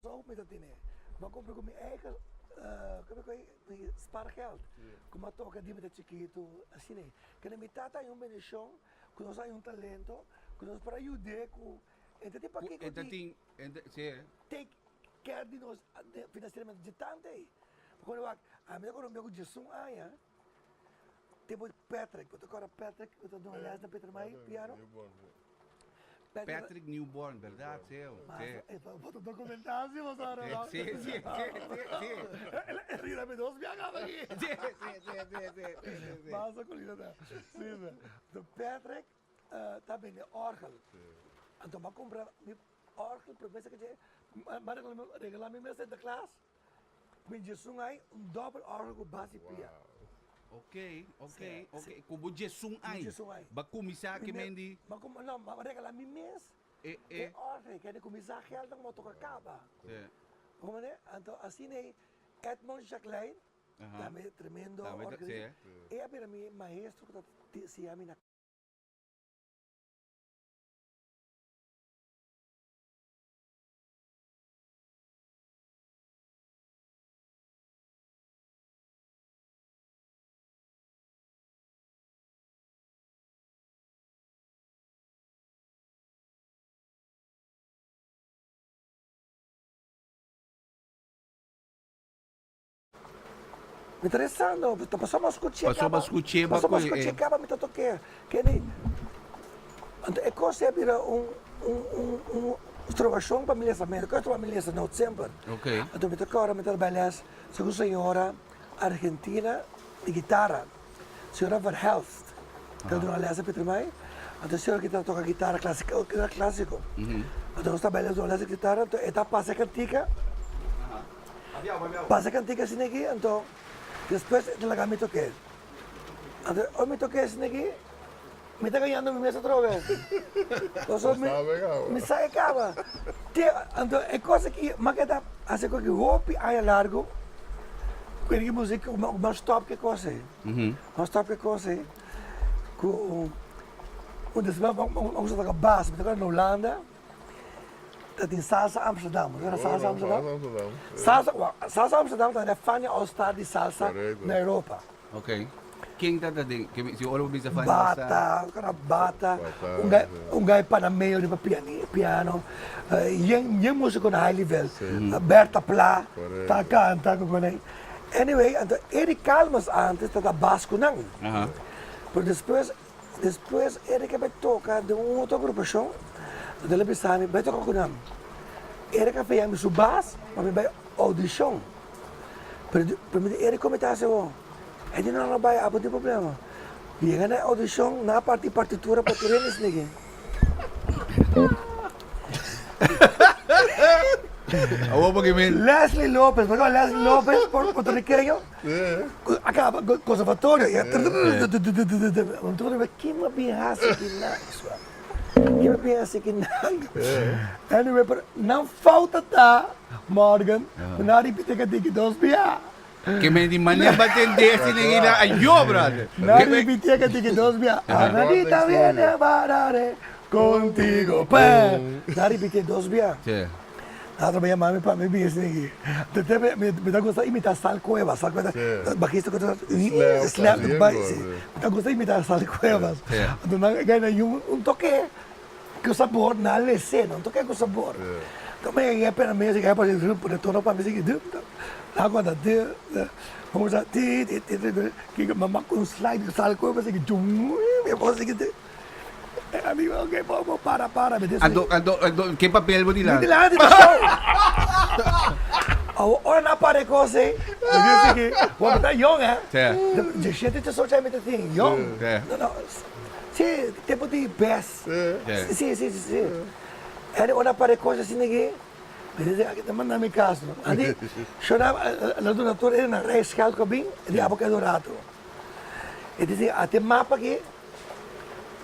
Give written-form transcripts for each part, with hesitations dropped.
Zo mi ta tene. Mi a kumpra ku mi eigen mi spaargeld. Ku mi a toka di mi ta chikitu, asina ei. Kende mi tata hay un bendishon, ku nos hay un talento, ku nos por a yud'é ku e ta tin pakiko di take care di nos finansieramente dje tantu ei. Pasobra wak, ami ta konombia ku diesun aña, tempu Patrick, bo ta kòrda Patrick ku ta duna lès na Pietermaai piano? Patrick Newborn, berdad, sí, sí. Bo ta documentá si bo sa no? Sí, sí, sí, sí. El rira mi dos biaha caba aki. Sí, sí, sí, sí, sí, sí, sí. Basta cu lira ta. Sí, sí. So Patrick ta bende orgel. Anto mi a cumpra mi orgel prome sa ke mi a regala mi mes Sinterklaas. Mi djesun ai un dobbel orgel cu bas y pia. Ok, ok, ok. Cu bo djesun ai. Mi djesun ai. Ba cuminsa ke men di. Ba cum, no, ba regala mi mes. E, e. E orgel, kende cuminsa geld nan como toca caba. Si. Bo comprende? Anto asina ei Edmond Jacqueline, tambe tremendo orgelista, e a bira mi maestro cu ta siña mi na. Mi ta rezando, ta pasobra mi a skuch'é Pasobra kaba, skuch'é pasobra mi a ku skuch'é e. kaba mi ta tok'é. Kende, anto e kos ei a bira un un un un strobashon pa mi lesamentu. Kos stroba mi lesa no semper. Ok. Anto mi ta kòrda mi ta bai les segun señora argentina di gitara, señora Verhelst, ta duna les na Pietermaai. Anto e señora ki ta toka gitara klasiko, gitara klasiko. Anto nos ta bai les duna les di gitara, anto e ta pasa e kantika. Pasa kantika asina aki, anto despues e ta laga mi tok'é. Anto ora mi tok'é asina aki, mi ta gañando mi mes atrobe. Pasobra mi mi sa e kaba. Te anto e kos aki mi a keda hasi ku aki hopi aña largu ku e musik ku mi a stòp ku e kos ei. Mi a stòp ku e kos ei ku despues mi a kuminsá toka bas, mi toka na Hulanda. Ta tin Salsa Amsterdam. Bo ta Salsa Amsterdam? Salsa, Salsa Amsterdam ta e Fania All Star di salsa na Europa. Ok. Ken ta ta den? Si ora bo bisa Fania All Star. Bata, kara bata, un gai, un gai panameo riba piano, yen, yen musico na high level. Berta Pla ta canta cu con Anyway, anto Eric Calmes antes ta ta bas cu nan. Pero despues Despues Eric a bai toka den un otro agrupashon, anto el a bisa mi, bai toka ku nan. Eric a feya mi su bas pa mi bai audishon. Pero pero mi di, Eric kon mi ta hasi awor? E di, no, no bai, abo no tin problema. Yega na e audishon, nan a parti partitura pa tur hende esaki. Awor bo ke men. Leslie Lopez, bo kono Leslie Lopez, puertorriqueño? A caba conservatorio y Kin a bin haci aki nan sua? Kin a bin haci aki nan? Anyway, pero nan falta ta, Morgan, cu nan a ripiti catiki dos bia. Ke men di mane batende si nan ira ayo, brother. Nan a ripiti catiki dos bia. Anadita viene a barare contigo, pe. Nan a ripiti dos bia. Nan ta yama mi pa mi bin esaki. Te mi ta gusta imita Sal Cuevas. Sal Cuevas bajista ku ta slap the bass. Mi ta gusta imita Sal Cuevas. Anto nan a gana un toke ku sabor, nan a lese, un toke ku sabor. Anto mi a yega pena mi a pone tono pa mi sigui nan a konta ti ti ti ti mama ku un slide ku Sal Cuevas mi a pone sigui. Amigo, ok, bo, bo, para, para. Mi Anto, anto, anto, ke papel bo dilanti? Mi dilanti ta show. Awo, ora nan para e kos ei, mi di sigui, bo mi ta yong, eh. Sí. Diesshete, diesocho aña mi ta tin, yong. Sí. No, no, sí, tempo di bes. Sí. Sí, sí, sí, sí. En ora nan para e kos asina aki. Mi dice, aki ta manda mi cas no. Andi, shona, lo duna tur e na reisgeld cu a bin, e di abo keda un rato. E dice, ate mapa aki,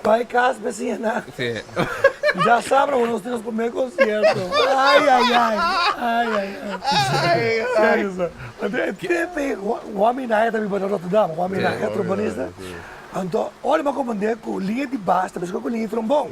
Bai cas besiña nan. Sí. Ya sabra cu nos tin nos primer concierto. Ay, ay, ay. Ay, ay, ay. Ay, ay. Serio, so. Anto e tepe, Juan Minaya ta biba na Rotterdam. Juan Minaya, trombonista. Anto, ora mi a comprende cu liña di bas ta mescla cu liña di trombon.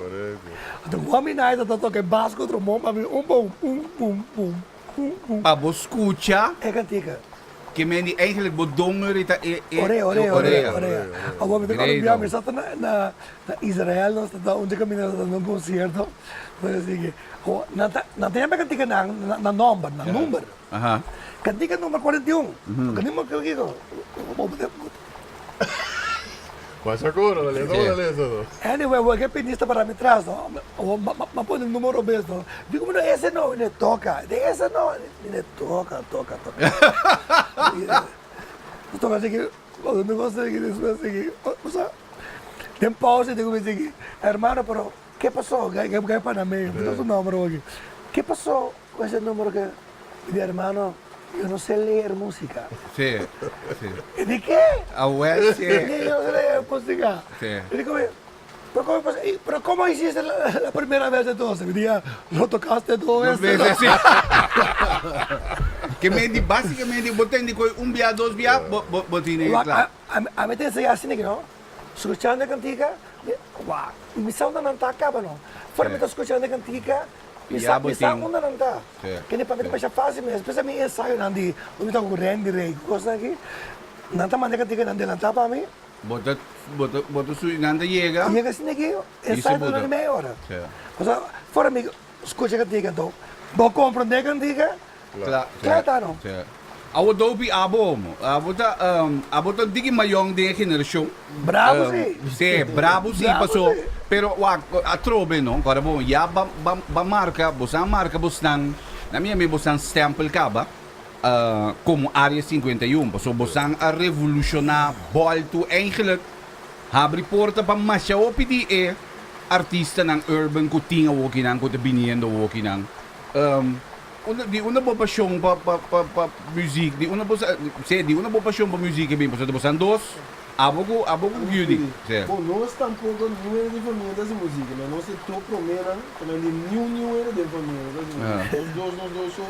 Anto Juan Minaya ta toca e bas cu trombon pa mi un pa un, pum, pum, pum, pum, pum. Pa bo scucha. E cantica. Ke men di eigenlijk bo don ahorita e e Orea, orea, orea. orea, orea. Awor mi ta Great kòrda bia don. mi sa ta na na na Israel nos ta ta un di kaminda nos ta dando un konsierto nos a sigui awor nan ta nan ta yama e kantika nan nan nòmber nan number Aha. kantika number 41 kantika kiko bo bo Masha koro, ta lesa bo ta lesa no. Anyway, awor ke pianista para mi tras no, awor m'a pone un numero bes no. Dico mi no, ese no, mi ne toca, di ese no, mi ne toca, toca, toca. Mi toca así, cuando mi gosta sigui despues sigui, osea, den pausa dico mi sigui, hermano pero ke paso, ke panameño, mi no su nomber awor aki, ke paso cu ese numero ke, mi di hermano, yo no sé leer musica. Sí, sí. E di ke? Awel sí. E di yo no sé leer musica. Sí. E di como, pero como pasa, pero como hiciste la, la primera vez entonces? Mi di ya, lo tocaste dos Dos veces. veces, sí. Ke men di basicamente bo tende koe un bia, dos bia, bo, bo, bo tine Wak, kla. a, a, ami ta enseña asina ki no, skuchando e kantika, mi, wak, mi sa unda nan ta kaba no. Fuera mi ta skuchando e kantika, Mi Ya sa, bo mi sa tin. unda nan ta. Sí, Kende pa mi ta sí. masha fácil mes. P'esei mi ensayonan di unda mi ta ku Randy Ray ku kosnan aki, nan ta manda e kantika nan delantá pa mi. Bo ta, bo ta, bo ta subi, nan ta yega. Yega asina aki, I ensayo ta se dura buta. di meia ora. Sí. Pasobra fora mi skucha e kantika anto bo komprondé e kantika. Kla, Kla ta no. Sí. Awor dopi abo homo. Abo ta, abo ta diki mayon den e generashon. Bravo si. Sí, bravo si Bravo paso. si. Pero wak, atrobe no, kòrda bon, ya ba, ba, ba marka, bosan marka bosnan, na mi a mi bosan stempel kaba, komo Area 51, paso bosan a revolushoná bòltu eigenlijk, habri porta pa masha hopi di e artistanan urban ku tin awokinan, ku ta biniendo awokinan. Unda, di unda bo pasion pa, pa, pa, pa muziek? Di unda bo sa, sí, di unda bo pasion pa muziek a bin? Pasobra bo san dos, abo ku, abo ku Judy. Sí. Bon, nos tampoco niun hende den famia ta hasi muziek, ma nos e to promenan, ta men di niun niun hende den famia no ta hasi muziek. Nos dos, nos dos so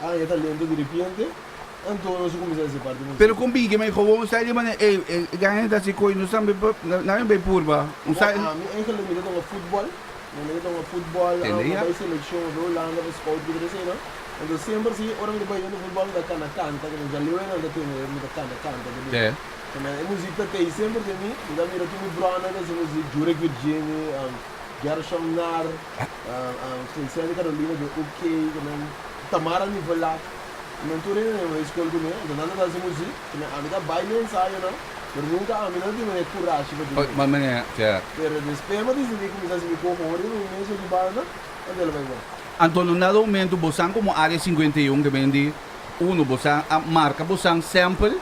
a haña talento di repente, anto nos a kuminsá hasi parti muziek. Pero kon bin ke men gewoon style di manera, ey, e gana ta hasi koe, nos tambe pa, nan a bay purba un Bon, style. ami eigenlijk mi ta toka futbòl. Mi ta toca futbol, Tende mi ya. bai seleccion, mi bai Hulanda pa scout ku tres esei no. Enton semper si ora mi ta bai yendo futbol mi ta cana canta, ku mi djaleu nan ta tende mi ta cana canta ta bin. Te. Ta men e muziek ta tei semper den mi, mi ta mira tur mi bronan ta hasi muziek, Jurek Virginie, Gershom Nar, Gleisene Carolina den UK, ta men Tamara Nivelak, ta men tur hende den high school ku mi, enton nan ta hasi muziek, ta men ami ta bai mi ensayonan. Pero nunca ami no tin e curashi pa duna. Ma meneer, ja. Pero despues mi a dicidi cuminsa haci mi coho riba mi mes aki banda, anto el a bay bon. Anto no dado momento bosan como Area 51 ke men di uno bosan a marca bosan sample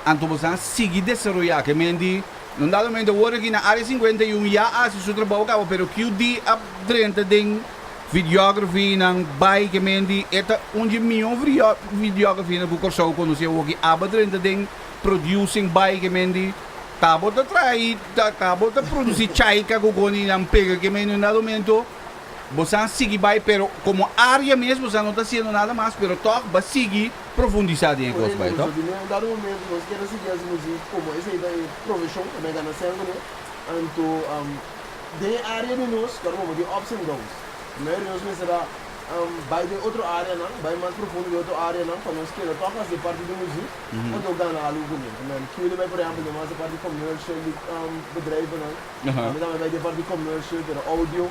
anto bosan a sigui desaroya ke men di no dado momento awor aki na Area 51 ya a haci su trabao caba pero QD a drenta den Videography nan bai ke men di e ta un dje mihó videography nan ku Kòrsou konosé awoki aba drenta den producing bai ke men di ta bo ta trai ta bo ta produsí chaika ku koni nan pega ke men di un dado momento bo sa sigui bai pero komo área mes bo sa no ta hasiendo nada mas pero tòg ba sigui profundisá den e kos bai tòg. Den un dado momento nos kier a sigui hasi muzik komo esei ta e profeshon ku mi a gana sèn kuné anto Den e area di nos, claro como tin ups and downs. Mayoria di nos mester a bai den otro areanan, bai mas profundo den otro areanan pa nos keda toch haci e parti di muziek, anto gana algo cu mi. Amen. Curie bai por ehempel den mas e parti commercial di bedrijvennan. Ami tambe bai den e parti commercial, pero audio,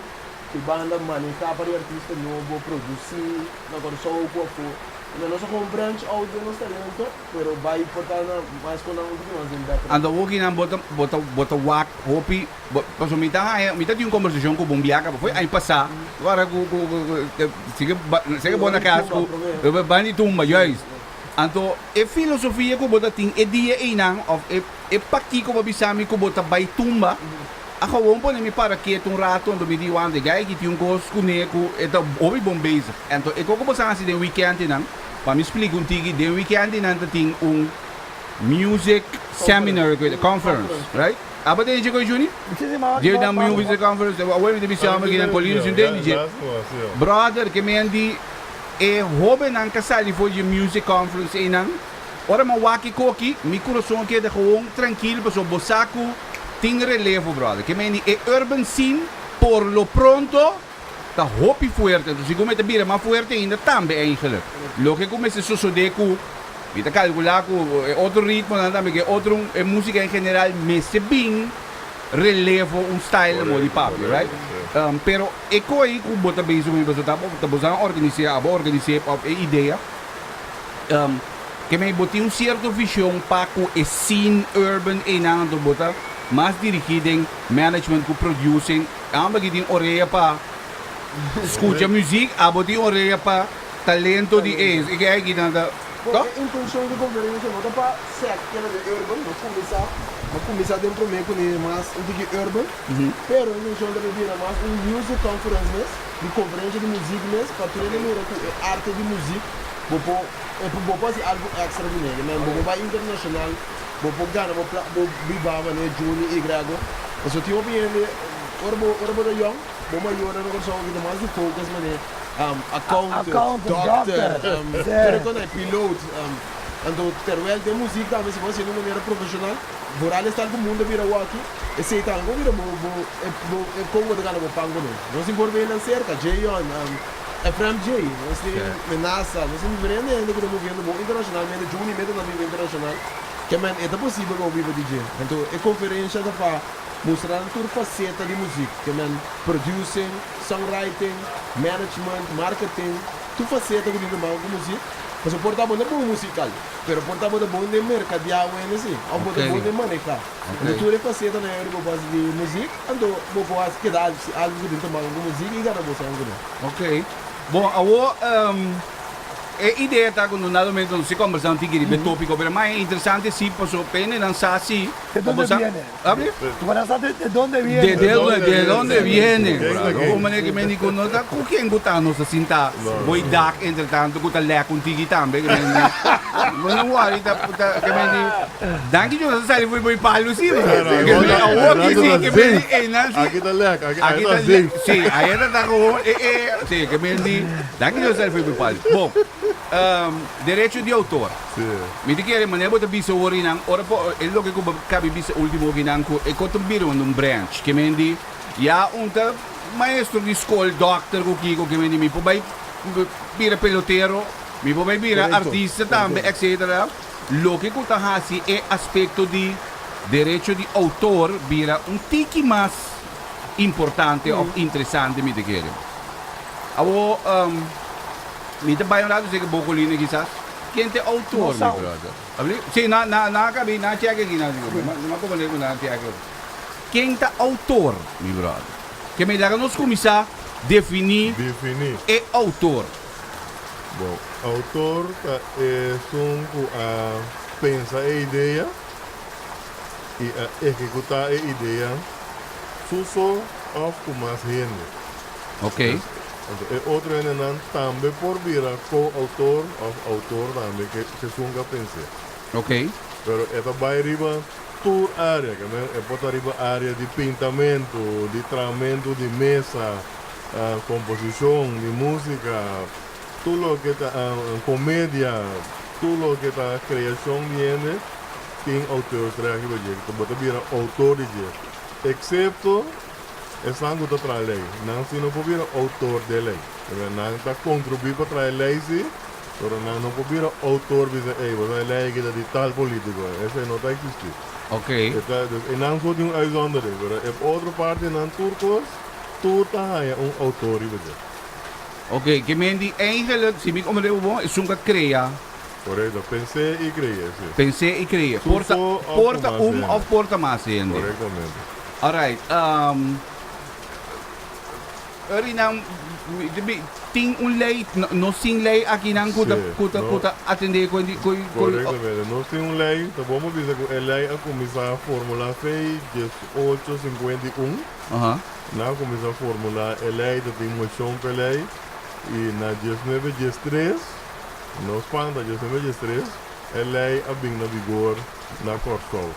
ki banda maneha pa di artista nobo, produci na Corsou cu afo. Amen. Nos a gewoon branch out den nos talento, pero bai por ta na mas con nan un poquito mas den background. Anto awoki nan bo ta bo ta bo ta wak hopi. Bo, pasobra mi ta haña, mi ta tin un kombersashon ku bon biaha, foi aña pasá, ora ku, ku, ku, sigui ba, sigui bo na kas ku, ban di tumba, juist. Anto, e filosofia ku bo ta tin e dia einan, òf e, e pakiko bo bisa mi ku bo ta bai tumba, A gewoon pone mi para ketu un rato anto mi di wante guy aki tin un kos kuné ku e ta hopi bon bezig. Anto e koko bo sa hasi den weekendnan, pa mi splika un tiki, den weekendnan ta tin un music seminar, conference, right? Aba tende dje koe Juni? Dje nan music conference, awor mi ta bisa homber ki nan Colina si un tende dje. Brother, ke men di e hobennan ka sali for dje music conference einan, Ora mi a wak e koki, mi kurason a keda gewoon trankil pasobra bo sa ku tin relevo, brother. Ke meni e urban scene por lo pronto ta hopi fuerte. Enton segun mi ta bira mas fuerte ainda tambe eigenlijk. Loke ku mester sosode ku mi ta kalkulá ku e otro ritmonan tambe ku e otro e musika en general mester bin relevo un style na modo di papia, right? Pero e koe ku bo ta bezig ku mi pasobra ta bo sa organis'é, abo a organis'é òf e idea. Ke mei bo tin un sierto vision pa ku e scene urban einan anto bo ta mas dirigí den management ku producing. Amba ki tin orea pa skucha muziek, abo tin orea pa talento di e e ke aki nan ta Bo e intenshon di konferensia no ta pa sèk keda den urban, no kuminsá, bo kuminsá den promé kuné mas un tiki urban, pero e intenshon ta pa bira mas un music conference mes, di konferensia di muzik mes, pa tur hende mira ku e arte di muzik. Bo por e bo por hasi algu extra ku nege men bo por bai internashonal bo por gana bo pla bo biba manera Juni y Grego pasobra tin hopi hende ora bo ora bo ta yong bo mayornan na Kòrsou aki ta mas di focus manera accountant dokter tur e kos piloot anto terwel den muzik tambe si bo hasié di un manera profeshonal vooral esnan ku mundu a bira wòki esei tambe por bira bo bo bo e kon bo ta gana bo pan ku nan nos tin por beinan serka Jeyon. Efrem J, Nos tin menasa, nos tin diferente hende ku ta moviendo bon internashonalmente, Juni mete ta biba internashonal, ke men e ta posibel pa bo biba di dje. Anto e konferensha ta pa mustra nan tur faseta di muzik, ke men producing, songwriting, management, marketing, tur faseta ku tin te man ku muzik. Pasobra por ta bo no bon musikal, pero por ta bo ta bon den merkadiá wende si, òf bo ta bon den manehá. Anto tur e fasetanan ei riba base di muzik, anto bo por hasi keda algu ku tin te man ku muzik i gana bo sèn kuné. Ok. Bon, awor e idea ta ku no na momento nos a kombersá un tiki riba e tópiko, pero mas interesante si paso pende nan sa si De donde viene? Abri? Tu van a sa de donde viene? De donde, de donde viene? Un manera ku men di ku no ta ku ken ku ta nos ta sinta boi dak entretanto ku ta lèk un tiki tambe ke men di bo no wòri ta ta ke men di danki Dios a sali for boi palu si ke men awor ki si ke men di einan si Aki ta lèk aki aki ta safe. Si ayera ta gewoon e e si ke men di danki Dios a sali for boi palu bon derecho di outor. Mi ta kere manera bo ta bisa awor einan, ora por e loke ku bo kabi bisa ultimo okinan ku e kos ta bira un branch. Ke men di ya un ta maestro di skol, dòkter ku kiko, ke men di mi por bai bira pelotero, mi por bai bira artista tambe etcetera. Loke ku ta hasi e aspekto di derecho di outor bira un tiki mas importante òf interesante mi ta kere. Awor mi ta bai un rato seki Bocolina kisas. Ken ta e autor, mi brother? Abli? Sí, na, na, na kabi, na check aki, na, no a comprende ku na check. Ken ta autor, mi brother? Ke mi laga nos kuminsá definí Definí. e autor. Bon, autor ta esun ku a pensa e idea i a ehekutá e idea su so òf ku mas hende. Ok. Anto e otro hendenan tambe por bira co-autor of autor tambe ke esun ka pens'é. Ok. Pero e ta bai riba tur área, ke men e por ta riba área di pintamentu, di trahamentu di mesa, komposishon di músika, tur loke ta komedia, tur loke ta kreashon di hende tin auteursrecht riba dje. Bo ta bira outor di dje, eksepto. Esnan ku ta traha lei, nan si no por bira outor di e lei. Pasobra nan ta kontribuí pa traha e lei si, pero nan no por bira outor bisa, ey, bo sa e lei aki ta di tal polítiko. Esei no ta eksistí. Ok. E ta, dus einan so tin un uitzondering, pero e otro partinan tur kos, tur ta haña un outor riba dje. Ok, ke men di eigenlijk, si mi komprendé bo bon, esun ka krea. Korekto, pens'é i kre'é, si. Pens'é i kre'é. Su Por ta, so òf por ku ta mas un hende. òf por ta mas hende. Korektamente. Alright, um. Rinan tin un ley, nos tin ley akinan ku ta ku ta ku ta atende ku ku. Korektamente, nos tin un ley, ta bon pa bisa ku e ley a kuminsá formulá fei 1851. Nan a kuminsá formulá e ley, ta tin moshon pa e ley i na 1913, no spanta, 1913 e ley a bin na vigor na Kòrsou.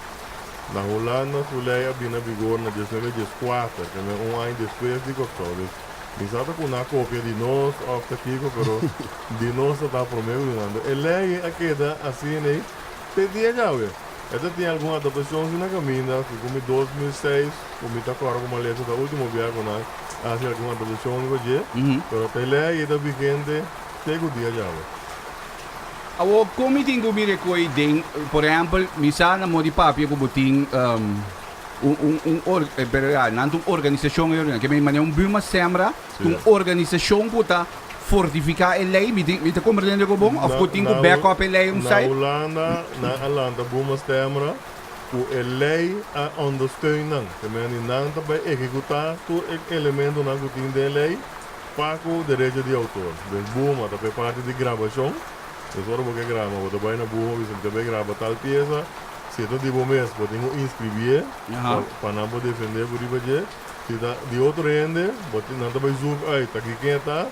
Na Hulanda su lei a bin na vigor na 1914, ke men un aña despues di Kòrsou. Dus, mi sa ta ku nan a kopia di nos òf ta kiko, pero di nos ta ta promé ku di nan. E lei a keda asina ei te dia djawe. E ta tin algun adaptashon si na kaminda, si ku mi 2006 ku mi ta kòrda ku Malesa ta último bia ku nan a hasi algun adaptashon riba dje, pero ta e lei ei ta vigente te ku dia djawe. Awor, kon mi tin ku mira e koi den, por ehèmpel, mi sa na modi papia ku bo tin un un un or pero ya nan ta un organisashon e ke men manera un Buma Sembra ta un organisashon ku ta fortifiká e lei, mi tin mi ta komprendé ku bon òf ku tin ku back up e lei un Na side? Hulanda nan a lanta Buma Stemra ku e lei a ondersteun nan, ke men di nan ta bai ehekutá tur e elementonan ku tin den e lei. Pa ku derecho di outor. Den Buma ta p'e parti di grabashon. Des ora bo ke graba, bo ta bai na Buma bisa mi ta bai graba tal piesa. Si e ta di bo mes, bo tin ku inskribie pa nan por defende bo riba dje. Si ta di otro hende, bo tin nan ta bai zoek uit ta ki ken e ta.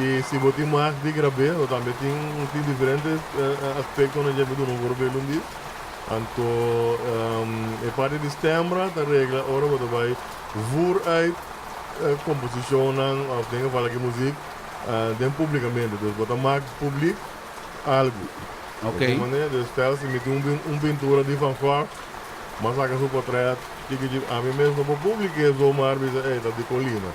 I si bo tin mag di grab'é, bo tambe tin tin diferente aspektonan dje. Mi duna un voorbeeld un dis. Anto e parti di stembra ta regla ora bo ta bai voer uit. Komposishonnan òf den geval aki muzik den publikamente. Dus bo ta mak publik algu. Ok. Di manera, dus stel si mi tin un pintura di Van Gogh, m'a saka su portret chiki chiki, ami mes no por publik'é zomaar bisa ey ta di Colina.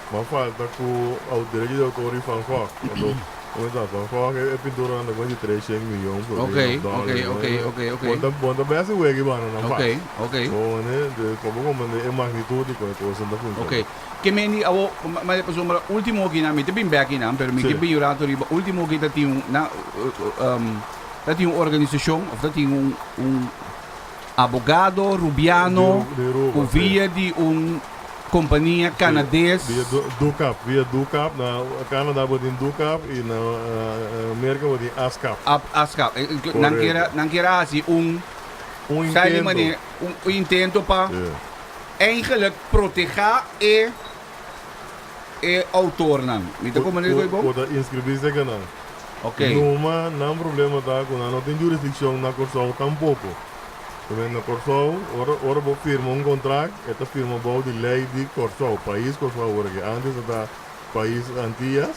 M'a falta ku derecho di outor di Van Gogh. Pasobra como ta Van Gogh e pinturanan ta como di 300 miyon por Ok, of dòler. ok, ok, ok, ok. Bo ta bo ta bes weki banda nan Ok, fas. ok. Bo mane de pa bo comprende e magnitud di con e cosnan ta funciona. Ok. Ke meni awo ma pasobra ultimo kinan mi ta bin bek kinan pero mi Sí. ke bin un rato riba ultimo ki ta tin un na ta tin un organisacion of ta tin un un abogado rubiano Di Ru- di Aruba, ku sí. via di un Kompania Kanades. Via Ducap, via Ducap, na Canada bo tin Ducap y na Merca bo tin ASCAP. ASCAP. Nan kier a, nan kier a haci un, Un sa di intento. manera, un intento pa eigenlijk proteha e e autornan. Mi ta comprende koe bon? Ku ta inscribi seka nan. Ok. Numa nan problema ta ku nan no tin jurisdiccion na Corsou tampoco. Pasobra na Kòrsou, ora ora bo firma un kontrakt, e ta firma bou di lei di Kòrsou, pais Kòrsou awor aki. Ántes ta ta pais Antias,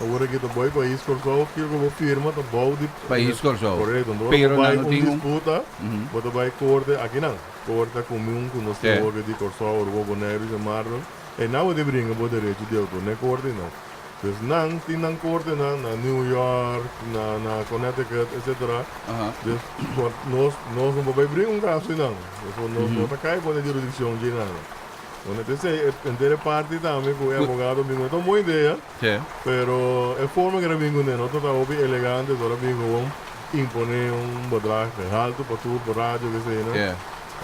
awor aki ta bou e pais Kòrsou, kiko ku bo firma ta bou di Pais Kòrsou. Korekto. Anto ora Pero bo nan bai no un tin un. disputa, bo ta bai korte akinan. Korte a kumi un ku nos tin awor aki di Kòrsou, Aruba, Boneiru i San Martin. Einan bo ta bringa bo derecho di outor, n'e korte einan. Dus nan tin nan kortenan na New York, na na Connecticut, etcetera. Dus por nos nos no por bai bring un kaso einan. Pasobra nos no ta kai por e jurisdiccion dje nan. Bueno, p'esei e henter e parti tambe ku e abogado bin ku e ta un bon idea, pero e forma ku el a bin kuné no ta ta hopi elegante, so el a bin gewoon imponé un bedrag haltu pa tur, pa radio, kesei nan.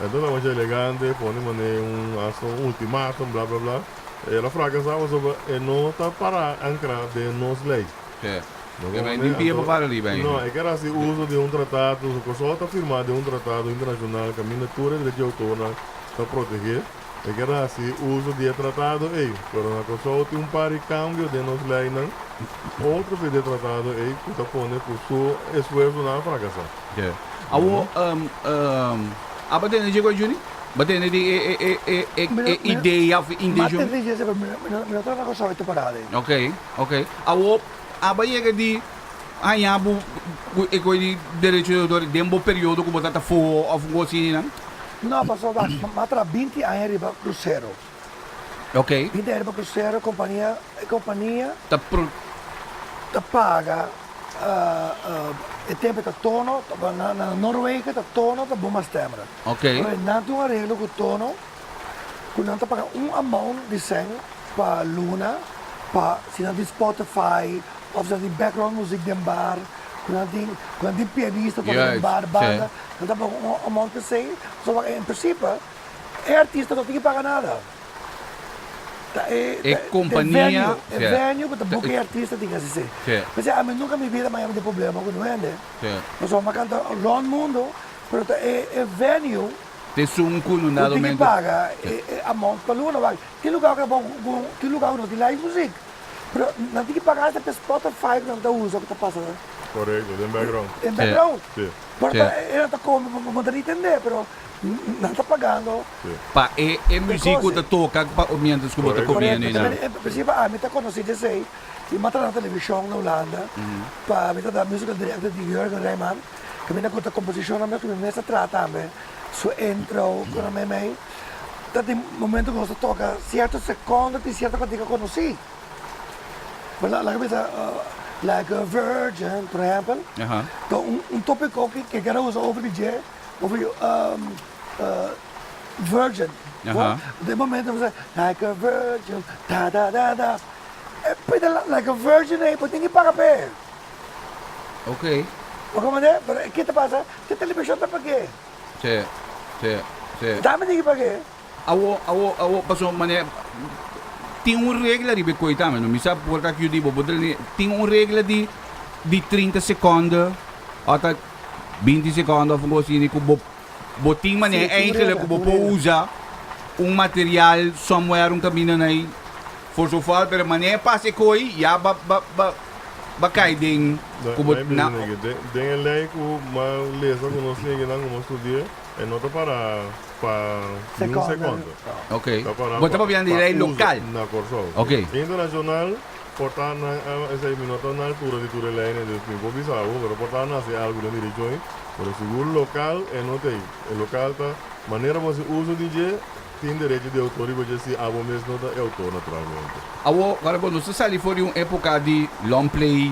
E no ta masha elegante, pone manera un hasta un ultimatum, bla bla bla. El a fracasá pasobra e no ta pará ankrá den nos lei. Sí. No E como tin pia pa anto, para riba no, ainda. e ker hasi uso di un tratado, su Kòrsou ta firmá den un tratado internashonal kaminda tur e derecho di outornan ta protegé. E ker hasi uso di e tratado ei, pero na Kòrsou tin un par di kambio den nos leinan otro fe di e tratado ei ku ta pone ku su esfuersonan a frakasá. Sí. Awor, aba tende dje ku Juni? Bo tende di e e e e e idea of intencion? Ma tende dje pero mi no trata Kòrsou e temporada ei. Ok, ok. Awor aba yega di haña bo ku e koi di derecho di outor den bo periodo ku bo ta ta afó of un kos asina nan? No, pasobra wak, mi a traha binti aña riba krusero. Ok. 20 aña riba krusero, kompania, e kompania. Ta pro. Ta paga. E tempo ta tono, na Noorwegen ta tono ta bon mas tembra. Ok. Pero nan tin un areglo ku tono ku nan ta paga un amount di sèn pa luna pa si nan tin Spotify òf si nan tin background muzik den bar ku nan tin ku nan tin pianista toka den bar banda nan ta paga un amount p'esei. So en prinsipe e artista no tin ke paga nada. Ta e E kompania, venue, e sí. venue ku ta buka e artista tin hasi esei. Sí. P'esei ami nunka mi bida maya mi tin problema ku no hende. Sí. Pasobra mi a kanta rònt mundu, pero ta e e venue Ta esun ku no ku dado tin ki momento. paga e e amount pa luna. Wak, tin lugar ku ta bon ku tin lugar ku no tin live muzik, pero nan tin ki paga hasta pa e Spotify ku nan ta usa ku ta pasa. Korekto, den background. Den background. Sí. Por ta e nan ta kome, bo ta ntende, pero nan ta pagando. Pa e e muziek ku ta toka pa mientras ku bo ta komiendo Korekto. einan. En prinsipio ami ta konosí di esei i mi a traha na televishon na Hulanda pa mi ta da musical director di Jurgen Rijman kaminda ku ta komposishonnan mes ku mi mes a traha tambe su intro ku nan meimei ta tin momento ku nos ta toka sierto sekondo tin sierto kantika konosí laga bisa like a virgin por ehèmpel ta un topiko ku ke a usa over di dje over Virgin. Aha. Den momento bo sa like a virgin da da da da. E pida like a virgin ei bo tin ki paga p'e. Ok. Bo comprende? Pero ke ta pasa? Te television ta pag'é. Sí, sí, sí. Dame tin ki pag'é. Awo, awo, awo, paso mane tin un regla riba e koe tambe, no? Mi sa por kak yu di bo, bo ta tin un regla di di 30 seconde ota 20 seconde of un kos asina ku bo Bo tin manera Sí, tin eigenlijk regla, ku bo tin por regla. usa un material somewhere un kaminda na ei for so far pero manera e pasa e koi ya ba ba ba ba kai den Na ku bo na na e den den e lei ku m'a lesa ku nos tin akinan ku m'a studia e no ta para pa ni un Sekonde. sekonde. Ok. Ta para Bo ta pa papiando di pa lei uso lokal. na Kòrsou. Ok. Internashonal por ta nan a esei mi no ta na altura di tur e leinan dus mi por bisa bo pero por ta nan hasi algu den direkshon ei. Pero sigur lokal e no ta ei. E lokal ta manera bo hasi uso di dje, tin derecho di outor riba dje si abo mes no ta e outor naturalmente. Awor, ora bo nos ta sali for di un epoca di long play,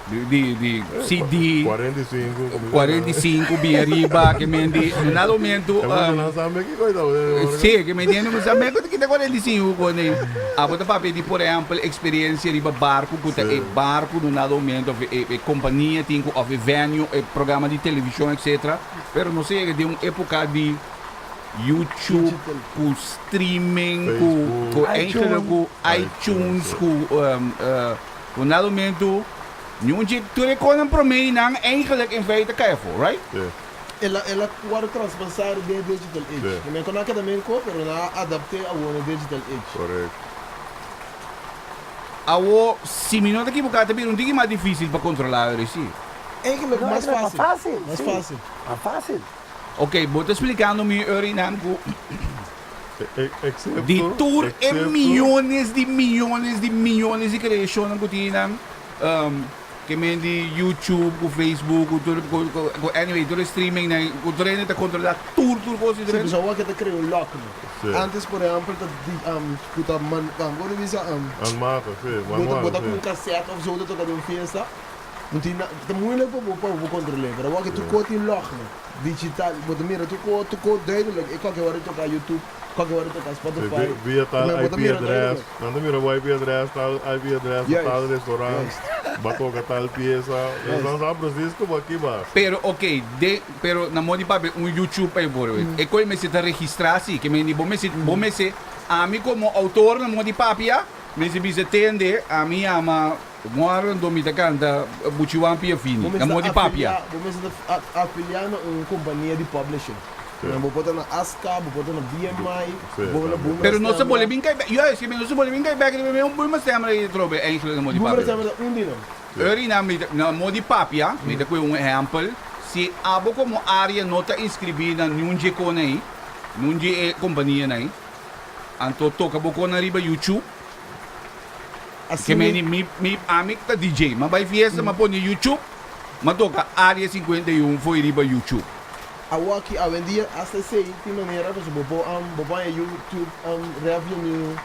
di di CD, 45, 45 bien riba, ke men di, na dado momento, E muchanan sa me kiko ta bo. Sí, ke men di, sa me kita 45 con ei. Abo ta papia di por ehempel experiencia riba barco cu ta e barco na un dado momento of e e compania tin cu of e venue, e programa di television etc. Pero nos a yega den un epoca di YouTube cu streaming cu cu eigenlijk cu iTunes cu un dado momento niun dje tur e conan prome nan eigenlijk in feite cay afo, right? El a el a wòrdu traspasá den e digital age. Sí. Men ku nan a keda men ko, pero nan a adapt'é awor na e digital age. Korekto. Awor, si mi no ta ekiboká, ta bira un tiki mas difísil pa kontrolá ora sí. Eigenlijk No, mas eigenlijk mas fásil. fásil, Mas sí. fásil. Mas fásil. Ok, bo ta splikando mi ora nan ku Excepto, di tur e excepto, miyones di miyones di miyones di kreashonnan ku tin nan, Ke men di YouTube ku Facebook ku tur ku ku anyway tur e streaming nan ku tur hende ta kontrolá tur tur kos di Sí, tur hende. pasobra awor ke ta krea un lock no. Sí. Antes por ehèmpel ta di ku ta man kon ta bisa Handmatig, sí, bo ta manual, bo ta ku sí. un cassette of zo ta toka den un fiesta no tin na ta moeilijk pa bo pa bo kontrol'é pero awor ke tur kos tin log no digital bo ta mira tur kos tur kos duidelijk e koke wòrdu toka YouTube koke wòrdu toka Sí, Spotify via tal bo ta IP mira adres, duidelijk. nan ta mira bo IP adres, tal IP adres, Juist, tal restaurant, juist. bo a toka tal piesa, Juist. nan sa precies ku bo aki bas. Pero ok, de, pero na modo di papia un YouTube bijvoorbeeld, e koe mester ta registrá si, ke mende bo mester, bo mester, ami komo outor na modo di papia, mester bisa tende, ami yama Warren do mi ta kanta Buchiwan Pia Fini, Bo na mester modo di papia. afiliá, bo mester ta afiliá na un kompania di publishing. Sí. Bo por ta na ASCAP, bo por ta na BMI, Sí, bo por ta na tambe. Boomerang Pero nos ta Stemra. bole bin kai bek, juist, ke nos ta bole bin kai bek riba e Boomerang Stemra ei atrobe eigenlijk na modo di Boomerang papia. Stemra ta un di nan. Eri na mi ta, na modo di papia, mi ta koe un ehèmpel, si abo komo área no ta inskribí na niun dje kona ei, niun dje e kompanianan ei, anto toka bo kona riba YouTube, Ke Asina meni mi mi ami ta DJ, m'a bai fiesta m'a pone YouTube, m'a toka Area 51 fo'i riba YouTube. Awoki, awendia hasta esei tin manera pasobra bo por bo por haña YouTube revenue,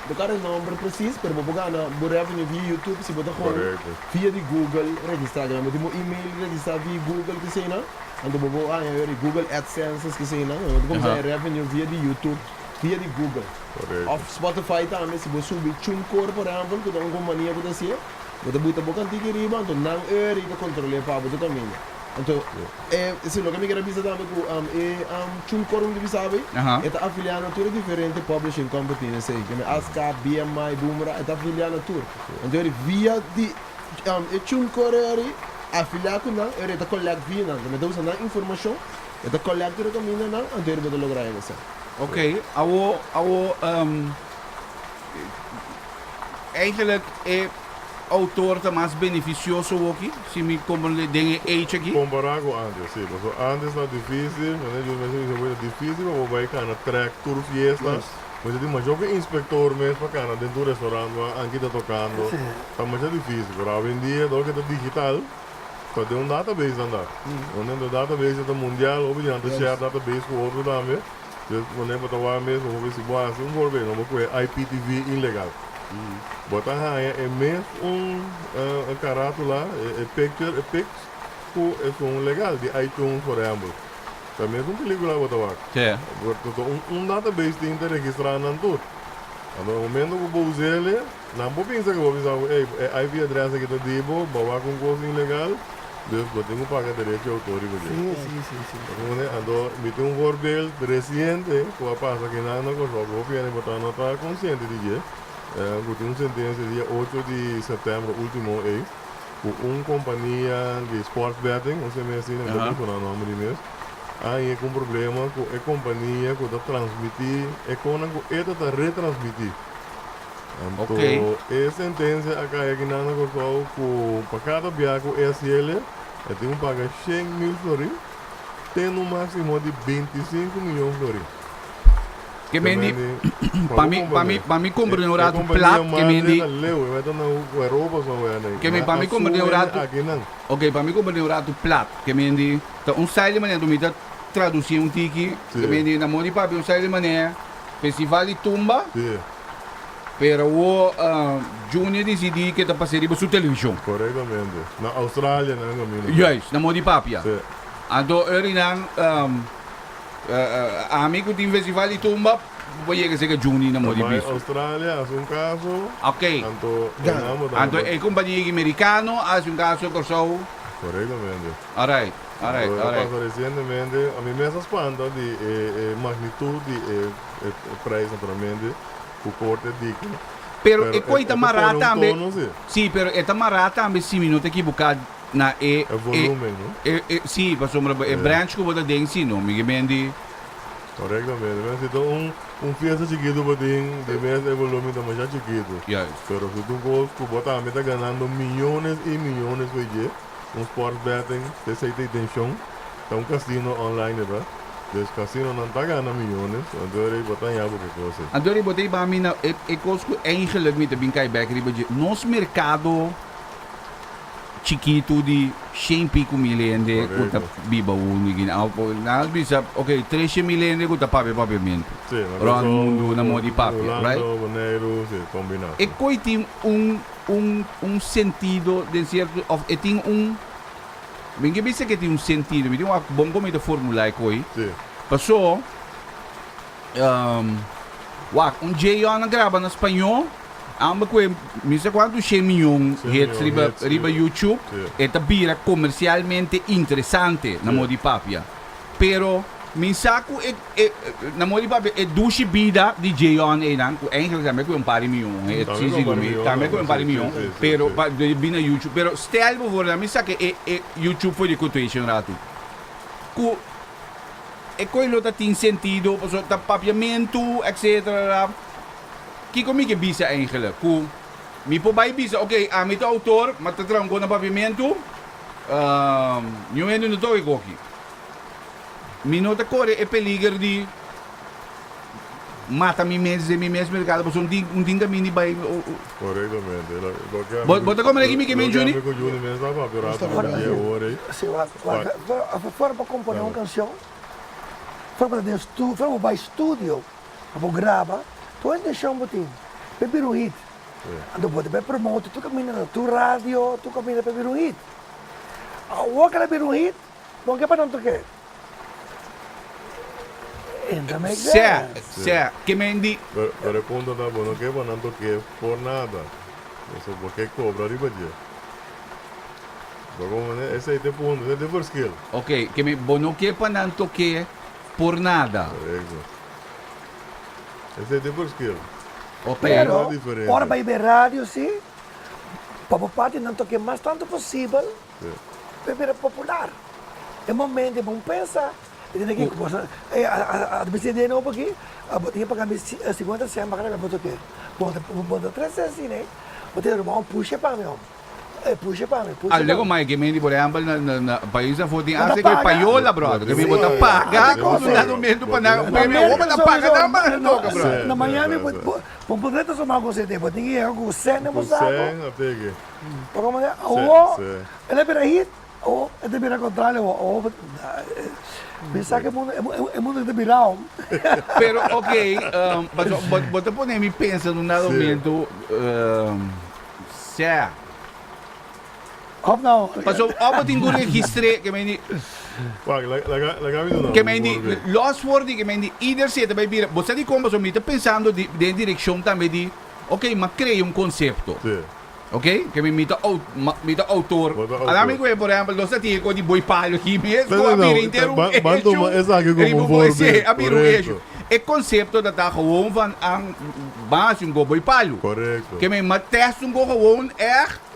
no kara e nomber precies pero bo por gana bo revenue via YouTube si bo ta gewoon Correcto. via di Google registra. Bo tin bo email registra via Google keseinan, anto bo por haña Google AdSenses keseinan, bo ta kumsa haña revenue via di YouTube, via di Google. Correcto. Of Spotify tambe, si bo subi TuneCore por ehempel, ku ta un kompania ku ta hasié, bo ta buta bo kantiki riba, anto nan eur i ta kontrol'é pa bo tur kaminda. Anto e si loke mi kier a bisa tambe ku e Chunkorum di Bisabi e ta afiliá na tur e diferente publishing company esei ke mi ASCAP, BMI, Boomerang e ta afiliá na tur. Anto eri via di e Chunkore eri afiliá ku nan eri e ta collect via nan. Mi ta usa nan informashon e ta collect tur e kaminda nan anto eri bo ta logra esei. Ok, awo awo eigenlijk e autor ta mas beneficioso woki, si mi comprende den e age aki? Compara cu antes, si. Pasobra antes ta dificil, manera Junior mester bisa bo, ta dificil pa bo bay cana trek tur fiesta. Mester tin masha hopi inspector mes pa cana den tur restaurant wak anki ta tocando. Ta masha dificil. Pero awendia dor cu ta digital, ta den un database nan ta. Donde e database ta mundial, hopi di nan ta share database cu otro tambe. Pues manera bo ta wak mes bo por si bo hasi un voorbeeld no bo kohe IPTV ilegal. Bo ta haña e mes un carátula, e picture, e pics ku esun legal di iTunes por ehempel. Ta mes un pelicula bo ta wak. Pasobra un database tin ta registra nan tur. Anto na momento ku bo us'el nan por pinsa ku bo bisa bo ey e IP address aki ta di bo, bo a wak un kos ilegal. Dus bo tin ku paga derecho di outor riba dje. Sí. Anto mi tin un voorbeeld resiente ku a pasa akinan na Kòrsou ku hopi hende por ta no ta konsiente di dje. Ku tin un sentensia dia ocho di sèptèmber último ei ku un kompania di sports betting, un seme asina, mi ta menshoná nòmber di mes, a haña ku un problema ku e kompania ku ta transmití e konan ku e ta ta retransmití. Anto e sentensia a kai akinan na Kòrsou ku pa kada bia ku e hasiel e tin ku paga 100,000 florin te un máksimo di 25 mion florin. Ke men di, pa mi komprende un ratu plat, ke men di. Leu, e ta na Europa so. Ke men pa mi komprende un ratu. Ok, pa mi komprende un ratu plat, ke men di, ta un style di manera, mi ta tradusí un tiki, ke men di, na modi papia un style di manera, festival di tumba. Pero wo Junior disidí ke ta pas'é riba su televishon. Korektamente. Na Australia nan kaminda. Juist, na modi papia. Sí. Anto eri nan ami ku tin festival di tumba por yega serka Juni na modi Bai bisto. Australia hasi un kaso. Ok. Anto e nan bo ta. Anto e kompania merikano hasi un kaso Kòrsou. Korektamente. Alright, alright, Anto alright. a pasa resientemente, ami mes a spanta di e magnitut di e prijs naturalmente. Ku korte dikto. Pero e koi ta mará tambe. Sí, pero e ta mará tambe si mi no ta ekiboká na e. E volumen, no? E, e, sí, pasobra e branch ku bo ta den sí, no, mi ke men di. Korektamente. Men si ta un un fiesta chikitu bo tin, di mes e volumen ta masha chikitu. Juist. Pero si ta un kos ku bo tambe ta ganando miyones i miyones for dje, un sports betting, esei ta intenshon, ta un casino online e ta. Dus casinonan ta gana miyones, anto rei bo ta haña bo ke kos ei. Anto rei bo ta hiba mi na e e kos ku eigenlijk mi ta bin kai bek riba dje. Nos merkado chikitu di shen piku mil hende ku ta biba hundu aki nan. Nan a bisa ok treshen mil hende ku ta papia papiamentu rònt mundu na moda di papia, right? Hulanda, Boneiru, si, kombiná. E koi tin un un un sentido den sierto òf e tin un. Mi ke bisa ke tin un sentido, mi tin wak bon kon mi ta formula e koi. Sí. Paso, wak, un J-on a graba na spañó, amba ku e mi sa kuantu 100 miyon hits riba riba YouTube, e ta bira komersialmente interesante na modo di papia. Pero mi sa ku e e na modo di papia e dushi bida di J-on einan, ku eigenlijk tambe ku e un par di miyon hits, si si ku mi, tambe ku e un par di miyon, pero pa bini na YouTube. Pero stel bijvoorbeeld, mi saka e e YouTube for di quotation ratu, ku e koi lo ta tin sentido pasobra ta papiamentu etcetera. Kiko mi ke bisa eigenlijk? Ku mi por bai bisa ok ami ta outor ma ta traha un kos na papiamentu, niun hende no toka e koki. Mi no ta kore e peliger di mata mi mes den mi mes merkado pasobra un tin un tin kaminda di bai. Korektamente. Bo bo ta komprende ki mi ke men Juni? Loke ami ku Juni mes ta papia rato ku di e ora ei. Si, wak wak for pa kompone un kanshon, for pa ta den stu for pa bai studio pa bo graba, tur intenshon bo tin pa e bira un hit. Anto bo ta bai promote tur kaminda na tur radio, tur kaminda pa e bira un hit. Awor ku el a bira un hit, Bon ke pa nan toke? Entra make Sè, sè, ke men di. Pero e punto ta bo no ke pa nan toke por nada. Pasobra bo ke kobra riba dje. Bo comprende? Esei ta e punto, esei ta e verschil. Ok, ke mi bo no ke pa nan toke por nada. Korekto. Esei ta e verschil. Ok. Pero, diferencia. ora bai be radio si, pa bo parti nan toke mas tanto posibel, pa e bira popular. E momento e bon pensa, e tin aki, bo sa, e a a CD nobo aki, bo tin ke paga mi 50 cent pa kada bes bo toke. Bo ta bo ta trese asina, bo tin ruman pusha pa mi homber. E pusha pa mi, pusha pa mi. Algo mai ke meni por ehempel na na na pais afo tin Bo ta hasta ku e paga. payola brother ke mi bo ta Sí, paga ate ku cosa. un dado momento pa nan Na pe mi Merca bo ta paga sowieso, nan pa nan toka brother. na Miami bo bo bo por ta suma ku CD, bo tin ke yega ku cent den bo Ku saco. cent a pege. Bo komprende? Sí, Awo sí. el a bira hit, awo e ta bira contrario awo, awo bo mi sa ke mundo e mundo ta birao. Pero ok, paso bo bo ta pone mi pensa na un dado momento Sea. Of no. Paso of bo tin ku registr'é ke men di. Wak, laga laga mi duna Ke un men di voorbeeld. los for di ke men di ieder si e ta bai bira. Bo sa dikon pasobra mi ta pensando di den direkshon tambe di ok m'a krea un konsepto. Sí. Ok ke mi ta ou mi ta outor. Bo ta outor. Ala mi ku e por ehèmpel nos ta tin e kos di boi palo aki mes No, ku no, a no. bira henter un Ban ban tuma eshu esaki komo riba un bo sí voorbeeld. a bira un eshu. Korekto. E konsepto ta ta gewoon van an ban hasi un go boi palu. Korekto. Ke mi ma test un go gewoon echt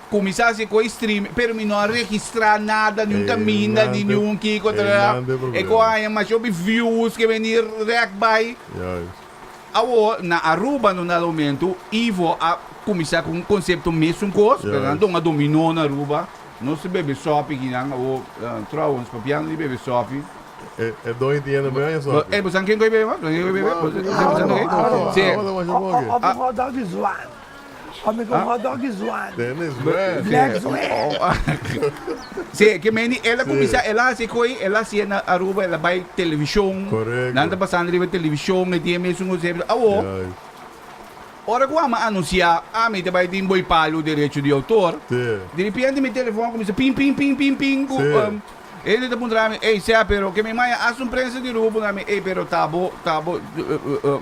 kuminsá hasi koi stream pero mi no a registrá nada ni un kaminda ni Einan te niun kiko tra einan te e ko problema. haña masha hopi views ke mi ni rèk bai. Juist. Awor na Aruba no na momento Ivo a kuminsá ku un konsepto mesun kos pero nan Juist. don a dominó na Aruba nos ta bebe sòpi kinan awor trouwens papiando di bebe sòpi. E e doño tin hende bebe sòpi. Ey bo san ken ku e bebe? Bo san ken ku e bebe? Bo san ken ku e Sí. Awa ta masha boki. Of un hot dog di zwaan. Of mi ku un hot dog di zwaan. Tene zwaan. Black zwaan. Sí, ke meni el a kuminsá, el a hasi koi, el a hasié na Aruba, el a bai televishon. Korekto. Nan ta pasando riba televishon, e tin e mesun konsepto. Awo, ora ku amo a anunsiá, ami ta bai tin Boi Palu derecho di outor, di repente mi telefòn a kuminsá pin pin pin pin pin ku Hende ta puntra mi, Ey, sea, pero ke mi maya hasta un prensa di Aruba puntra mi, Ey, pero ta bo, ta bo,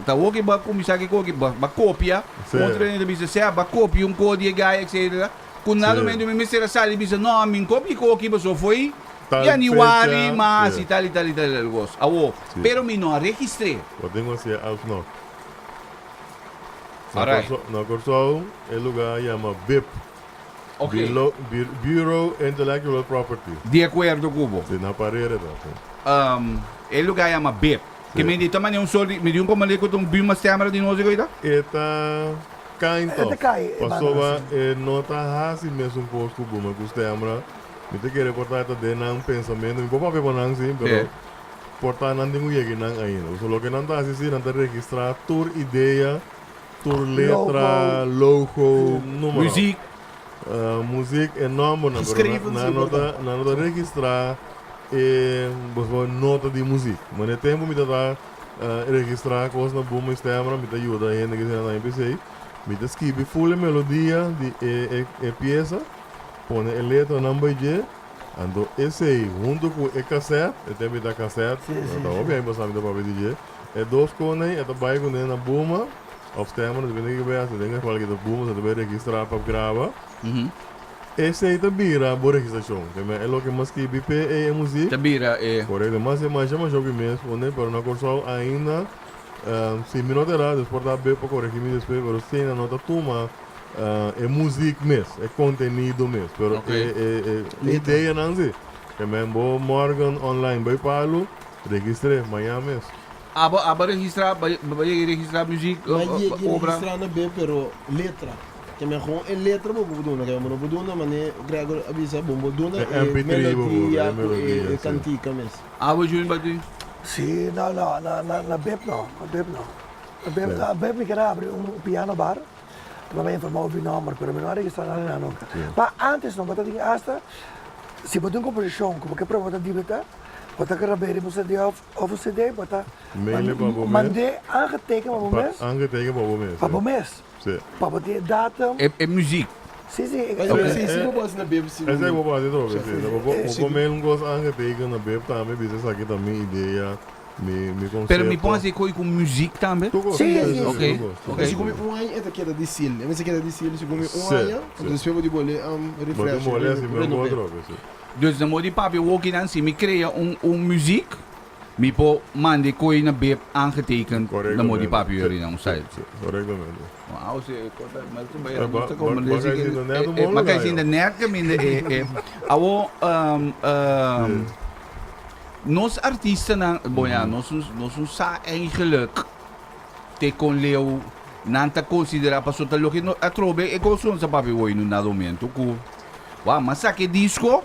ta bo ke bo a kuminsá ki koki, bo a kopia? Otro hende ta bisa, Sea, bo a kopia un ko di e guy, etcetera. Ku nada momento mi mester a sali bisa, No, mi no kopia koki pasobra foi januari mas i tal i tal i tal i tal kos. Awor, pero mi no a registr'é. Bo tin ku hasié alsnog. Alright. Na Kòrsou e lugá yama bip. Ok. Bureau, Bureau Intellectual Property. Di akuerdo ku bo. Si, na parera ta, si. E lugá yama BIP. Ke Si. mi di ta manera un sort di, mi di un komandé ku ta un buma stemra di nos i ta? E ta kind E of. ta kai e banda Pasobra si. e no ta hasi mesun kos ku buma ku stemra. Mi ta kere por ta e ta den nan pensamentu. Mi por papia pa nan si, pero Si. por ta nan tin ku yega nan ainda. Pasobra loke nan ta hasi si, nan ta registrá tur idea. Tur letra, logo, numero. Muziek. Muziek e nombernan, pero nan no ta, nan no ta registrá e bo nota di muziek. Ma n'e tempu mi ta ta registrá kos na Boom Stemra, mi ta yuda hende ke esei nan p'esei. Mi ta skibi ful e melodia di e e piesa, pone e letranan bai dje, anto esei huntu ku e kasèt, e tempu mi ta kasèt, ta hopi aña pasá mi ta papia di dje. E dos konei e ta bai kuné na Buma of Stemra, depende di ke bai hasi. Den geval ke ta Buma, sa ta bai registrá pa graba. Esei ta bira bo registrashon. Te men e loke mas skibi p'e ei e muzik. Ta bira e. Korekto. Mas e masha masha hopi mes pone, pero na Kòrsou ainda, si mi no ta erá, des por ta be pa koregí mi despues, pero si nan no ta tuma e muzik mes, e kontenido mes, pero e e ideanan si. Te men bo morgen online bai palu. Registr'é mañan mes. Abo abo registrá bai bai yega registrá muziek Bai yega obra. registrá na be pero letra. Ke men gewoon e letra bo por duna. Ke bo no por duna mane Gregor a bisa bo por duna E e mp3 bo por melodia e ku e melodia e si. kantika mes. Abo Juni Bati. Si no no na na na bep no na bep no na bep na bep mi ker a abri un piano bar ta bai informa hopi nomber pero mi no a registrá nada na nunka. Pa antes no bo ta tin asta si bo tin un komposishon ku bo ke proba bo ta dibita. Bo ta grab'é riba un CD of of un CD, bo ta Mail pa bo mes. mand'é aangeteken pa bo mes. Aangeteken pa bo mes. Pa bo mes. Sí. Pa bo tin e datum. E e muziek. Sí, sí. Mas Ok. esei si bo por hasi na bib si. Esei bo por hasi trobe, sí. Bo por bo por mail un kos aangeteken na bib tambe, bisa esaki ta mi idea. Mi mi Pero konsepto. mi pon hasi koi ku muzik tambe? Tur kos. Sí, Sí, sí, sí, Ok, tur kos, tur ok. Si kos. kumi un aña e ta keda di sil. E mester keda di sil si kumi un Sí, aña, sí. entonces despues bo di bole Bo tin refresh, bole hasi mehor renove. otro, sí. Dus na modo di papia wokinan si mi krea un un muzik, mi por manda e koi na bib aangetekend na modo di Korektamente. papia Sí, yori nan un sí, style. sí, korektamente. Wauw, si e kos ta mas ta bai Eh, nos ba ta ba como ba desi kai ke sinta net un e bon ma kai lugar, sinta yo. net kaminda e e awo Sí. Nos artistanan, bon ya, nos nos no sa eigenlijk te kon leu nan ta konsiderá pasobra ta loke no atrobe e kos nos a papia hoy no na momento ku wou m'a saka e disko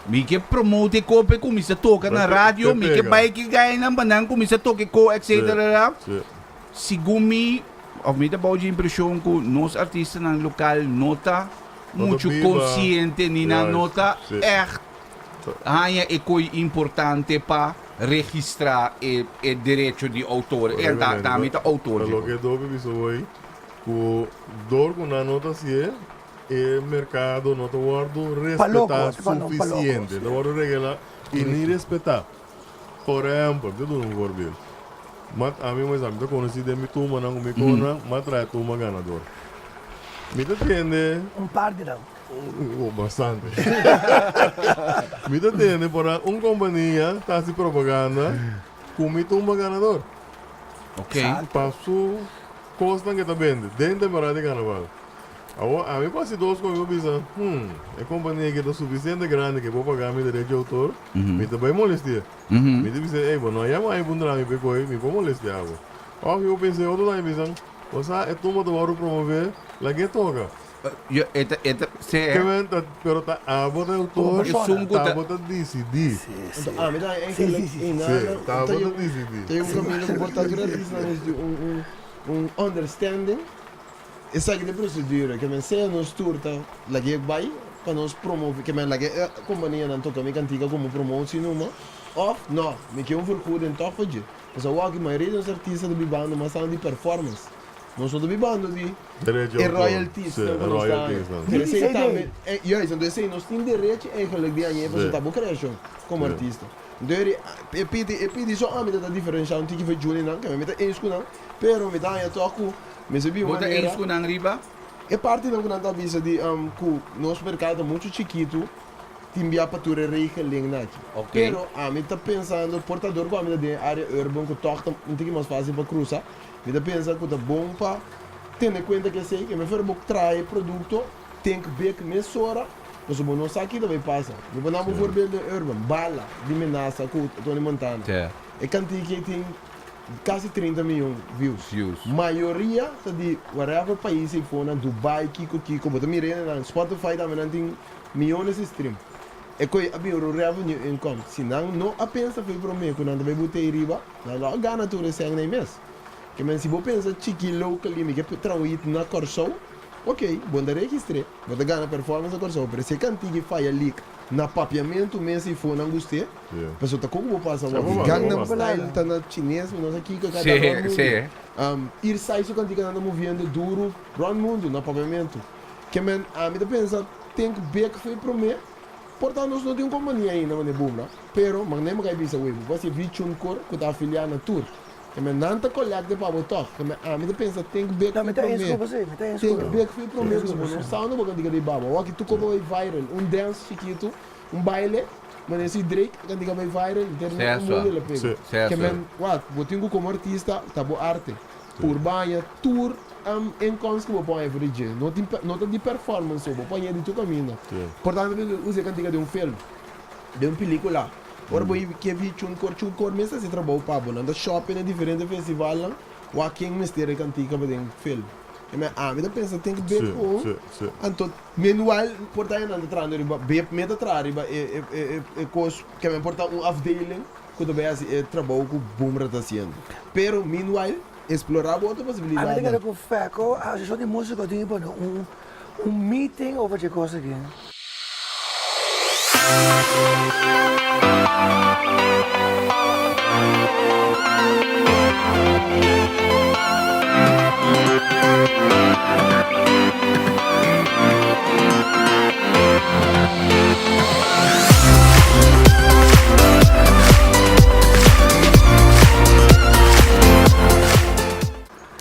mi ke promote e kope kuminsá toka na radio mi ke bai ki gainan pa nan kuminsá toka e ko etcetera segun mi òf mi ta bou dje impreshon ku nos artistanan lokal no ta muchu konsiente ni nan no ta ègt Haña e koi importante pa registrá e e derecho di outor. E ta ta mi ta outor Ta dje kos. loke Dopi bisa hoy ku dor ku nan no ta hasié e merkado no ta wòrdu Pa loko, respetá pa no, pa loko, sufisiente. sí. Ta wòrdu regelá i ni respetá. Por ehèmpel, mi ta duna un voorbeeld. Mat ami mes ami ta konosí den mi tumanan ku mi kona, m'a trae tuma ganador. Mi ta tende. Un par di nan. Oh, bastante. Mi ta tende por a un kompania ta hasi propaganda ku mi tumba ganador. Ok. Pa su kosnan ke ta bende den temporada di karnaval. Awor ami ku hasi dos kon mi bisa, hmm, e kompania aki ta sufisiente grandi ke por paga mi derecho di outor, mi ta bai molestia. Mi ta bisa, ey, bo no a yama ami pa un drami p'e koe, mi por molestia bo. Òf mi por pensa e otro tambe bisa, bo sa e tumba ta wòrdu promové, lag'é toka. Yo, e ta, e ta, se. Ke men ta, pero ta abo ta autor, Esun ku ta ta. abo ta disidí. Sí, sí. Anto ami ta Sí, eigenlijk sí, sí. ei Sí, nan ta ta abo ta un disidí. ta un kaminda ku por ta tur artistanan mester un un un understanding esaki ta e procedura ke men sea nos tur ta lag'é bai pa nos promove ke men lag'é e kompanianan toka mi kantika komo promotie numa òf no mi ke un vergoeding tòg pa dje pasobra awor aki mayoria di nos artista ta bibando mas tantu di performance nos no ta bibando di Derecho E autor. royalties Sí, nan e ku nos ta royalties nan. Pero Di esei CD. tambe, eh, juist, anto esei nos tin derecho eigenlijk di hañ'é pasobra Sí. ta bo creacion como Sí. artista. Anto eri, e pidi, e pidi so ami ta ta diferencia un tiki for Juni nan, ke mi ta eens ku nan, pero mi ta haña tok ku mester bin un Bo ta manera. eens ku nan riba? E partinan ku nan ta bisa di ku nos merkado ta muchu chikitu, tin bia pa tur e regelingnan aki. Ok. Pero ami ta pensando, por ta dor ku ami ta den e area urban ku tok ta un tiki mas facil pa crusa, Mi ta pensa ku ta bon pa tene kuenta ku esei, ke mester bo traha e produkto, think big mesora, pasobra bo no sa ki ta bai pasa. Mi por nan un voorbeeld den Urban, Bala di Menasa ku Tony Montana. E kantika ei tin kasi 30 miyon views. Mayoria ta di whatever pais ei for nan, Dubai, kiko kiko, bo ta mira hende nan Spotify tambe nan tin miyones di stream. E koe a bin ora un revenue income. Si nan no a pensa for e prome ku nan ta bai bute ei riba, Nan lo a gana tur e sèn ei mes. Ke men si bo pensa chiki locally mi ke traha un hit na Kòrsou, ok, bo ta registr'é, bo ta gana performance na Kòrsou, pero si e kantiga faya lik na papiamentu mes i fo nan gust'é, pasobra ta kon ku bo pasa wak. Gangnam Style ta na chines, mi no sa kiko ka ta rònt mundu. Irsay su kantiga nan ta moviendo duru rònt mundu na papiamentu. Ke men ami ta pensa think big for e promé. Por ta nos no tin un kompania ainda manera Bumra, pero manera mi ka bisa wey bo por hasi Vichun Kor ku ta afiliá na tur. Ke men nan ta kolekte pa bo tòg. Ke men ami ta pensa think big No, fi mi ta eens promé. ku bo si, mi ta eens Think ku bo. big fi promé Eens ku ku bo bo no si. sa unda bo kantika di baba. Wak tur koba bai viral. Un dance chikitu, un baile, manera si Drake kantika bai viral, henter Sea mundu el a pega. Sí. Sea Ke so. men wak bo tin ku komo artista ta bo arte. Por baña tur inkomst ku bo por haña for di dje. No tin no ta di performance so, bo por haña di tur kaminda. Por tanto mi usa e kantika den un film, den un pelikula. Ora bo ke vi chun kor, chun kor mes ta hasi trabou pa bo. Nan ta shopping na diferente festivalnan wak ken mester e kantika pa den film. E mi ami ta pensa tin ku bek ku un, anto meanwhile por ta nan ta trahando riba, bep me ta traha riba e e e kos ke men por ta un afdeling. Ku ta bai hasi e trabou ku Boomer ta hasiendo. Pero meanwhile, explorá bo otro A mi ta posibilidatnan. kere ku Fèko, Asosiashon di Músiko tin ku pone un un meeting over dje kos aki.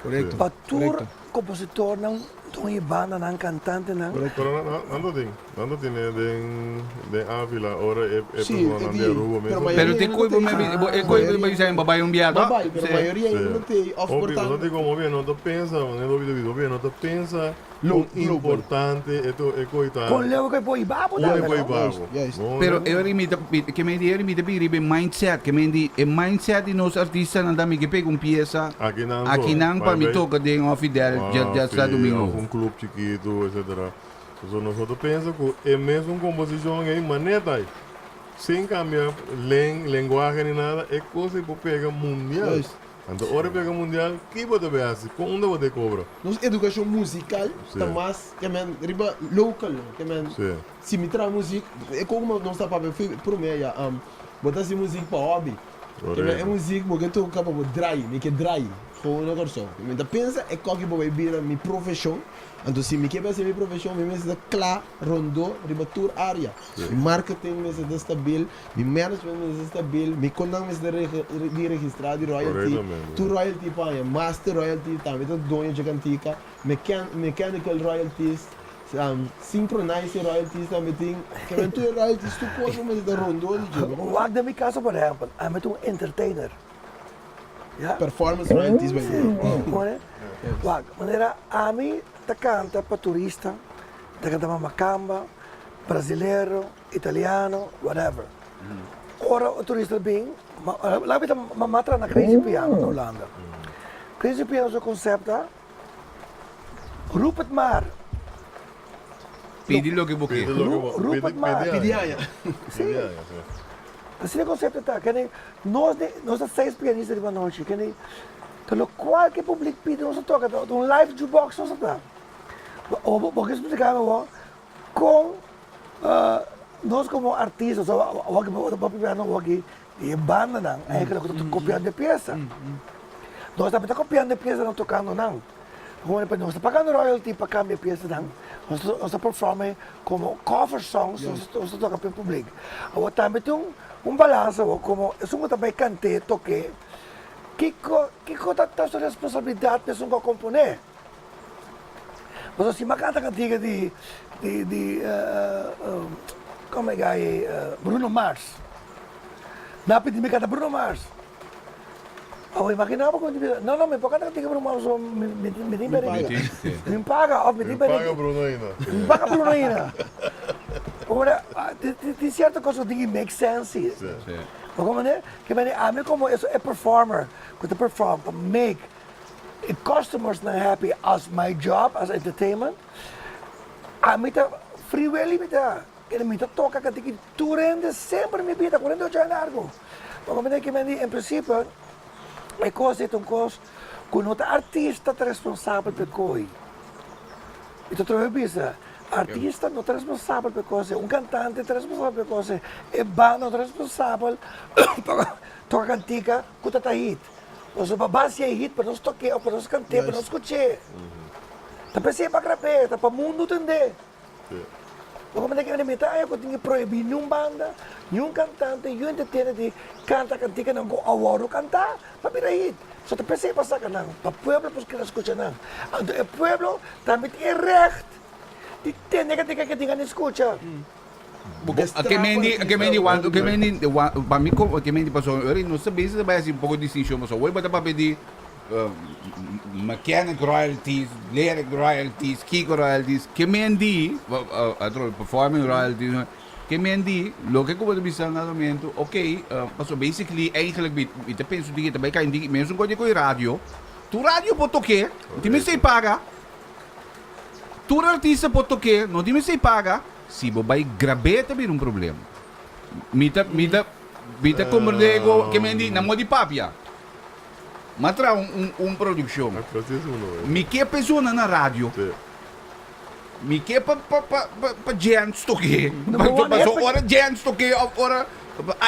Korekto. Pa tur kompositornan, don e bandanan, kantantenan. Pero nan ta tin, nan ta tine den den Avila ora e e Sí, personanan di di, Aruba pero mes. Pero mayoria te no koe ta bo tei. me bo e koe Mayoria. bo bisa bo bai un bia Bo to? bai, pero Sí. mayoria Sí. no ta tei of por Hopi, ta. bo sa di como hopi no ta pensa, manera hopi ta bisa, hopi no ta pensa Lo, con global. importante e to e koe ta. Con leu ke por hiba bo Con tambe, e por no? hiba bo. Juist, juist. No, Pero no. e ora mi ta ke men di e ora mi ta bin riba e mindset, ke men di e mindset di nos artistanan ta mi ke pega un piesa Akinan so, akinan pa bai mi bai toka den of Fidel dja dja Wafi, djadomingo. of un club chikitu, etcetera. So nos no ta pensa ku e mesun komposishon ei maneta ei, sin kambia len lenguahe ni nada, e kos ei por pega mundial. Juist. Anto ora e pega mundial, ki bo ta bay hasi? Kon unda bo ta e kobra? Nos edukashon musikal ta mas ke men riba local no, ke men si mi traha muzik, e komo nos ta papia prome ya, bo ta hasi muzik pa hobby, ke men e muzik bo ke toka pa bo drai, mi ke drai gewoon na Kòrsou. Mi ta pensa e koki bo bay bira mi profeshon, anto si mi ke bay hasi mi profeshon mi mester ta kla rondó riba tur área, mi marketing mester ta stabil, Mi management mester stabil, mi konnan mester di registrá di royalty, tur royalty pa haña, master royalty tambe ta doño dje kantika, mechanical royalties, synchronizing royalties tambe tin, kimen tur e royalties tur kos bo mester ta rondó di dje. Wak den mi kaso por ehèmpel, ami ta un entertainer, ya. Performance royalties by the way. Wak, manera ami ta kanta pa turista, ta kanta pa makamba, brasilero, italiano, whatever. Ora un turista bin, laga mi ta mama traha na Crazy Piano na Hulanda. Crazy Piano su concept ta, roep het maar. Pidi loke bo ke. Roep het maar. Pidi aña. Si. Asina e concepto ta. Kende nos den, nos ta seis pianista riba nochi, kende ta locual ke publiek pidi nos ta toka, ta un live jukebox nos ta ta. Bo ke splika mi awor Kon nos komo artista, so awor bo ta papia no awor di e bandanan eigenlijk ku ta kopiando e piesa. Nos tambe ta kopiando e piesanan tokando nan. Nos ta pagando royalty pa kambia e piesanan, nos ta perform e komo cover songs, nos ta toka pa e publik. Awor tambe tin un balansa awor komo esun ku ta bai kant'é, tok'é, kiko kiko ta su responsabilidat pa esun ku a komponé? Pasobra si mi a canta cantica di di di como e guy ey Bruno Mars mi a pidi mi canta Bruno Mars awor imagina bo cu mi ta bisa no no mi por canta cantica Bruno Mars pasobra mi mi tin peri mi paga of mi tin peri Mi paga Bruno ainda mi paga Bruno ainda tin cierto cos cu tin ki make sense si bo comprende ke manera ami como e performer cu ta perform pa make E customers nan happy as my job as entertainment ami ta free willy mi ta kende mi ta toca kantiki tur hende semper mi bida 48 aña largo pasobra mi ta kimen di en principio e cos ei ta un cos cu no ta artista ta responsabel pa e coi mi ta trobe bisa artista no ta responsabel pa e cos ei un cantante ta responsabel pa e cos ei e banda no ta responsabel pa toca cantica cu ta ta hit. Pasobra pa base e hit pa nos tok'é òf pa nos kant'é, pa nos skuch'é. Ta p'esei pa grab'é, ta pa mundu tend'é. Bo komprende ke mi ta haña ku tin ke prohibí niun banda, niun kantante, niun entertainer di kanta kantikanan ku a wòrdu kantá pa bira hit. So ta p'esei pa saka nan, pa pueblo por keda skucha nan. Anto e pueblo tambe tin e règt di tende kantika ke tin gana di skucha. Ke mendi, ke mendi wan, ke mendi wan, pa mi ko, ke mendi paso, ori nos ta bezig ta bai hasi un poko distincion paso, hoy bo ta papia di mechanic royalties, lyric royalties, kiko royalties, ke mendi, otro performing royalties, ke mendi, loke ku bo ta bisa na momento, ok, paso basically eigenlijk mi, mi ta pensa un tiki ta bai kai un tiki, mesun kos di ku e radio, tur radio por toke, tin mester paga, tur artista por toke, no tin mester paga. Si bo bai grab'é ta bira un problema. Mi ta mi ta mi ta komprendé ku ke men di na modo di papia. M'a traha un un un produkshon. Mi ke pa e zona na radio. Mi ke pa pa pa pa pa Jens tok'é. Paso ora Jens tok'é òf ora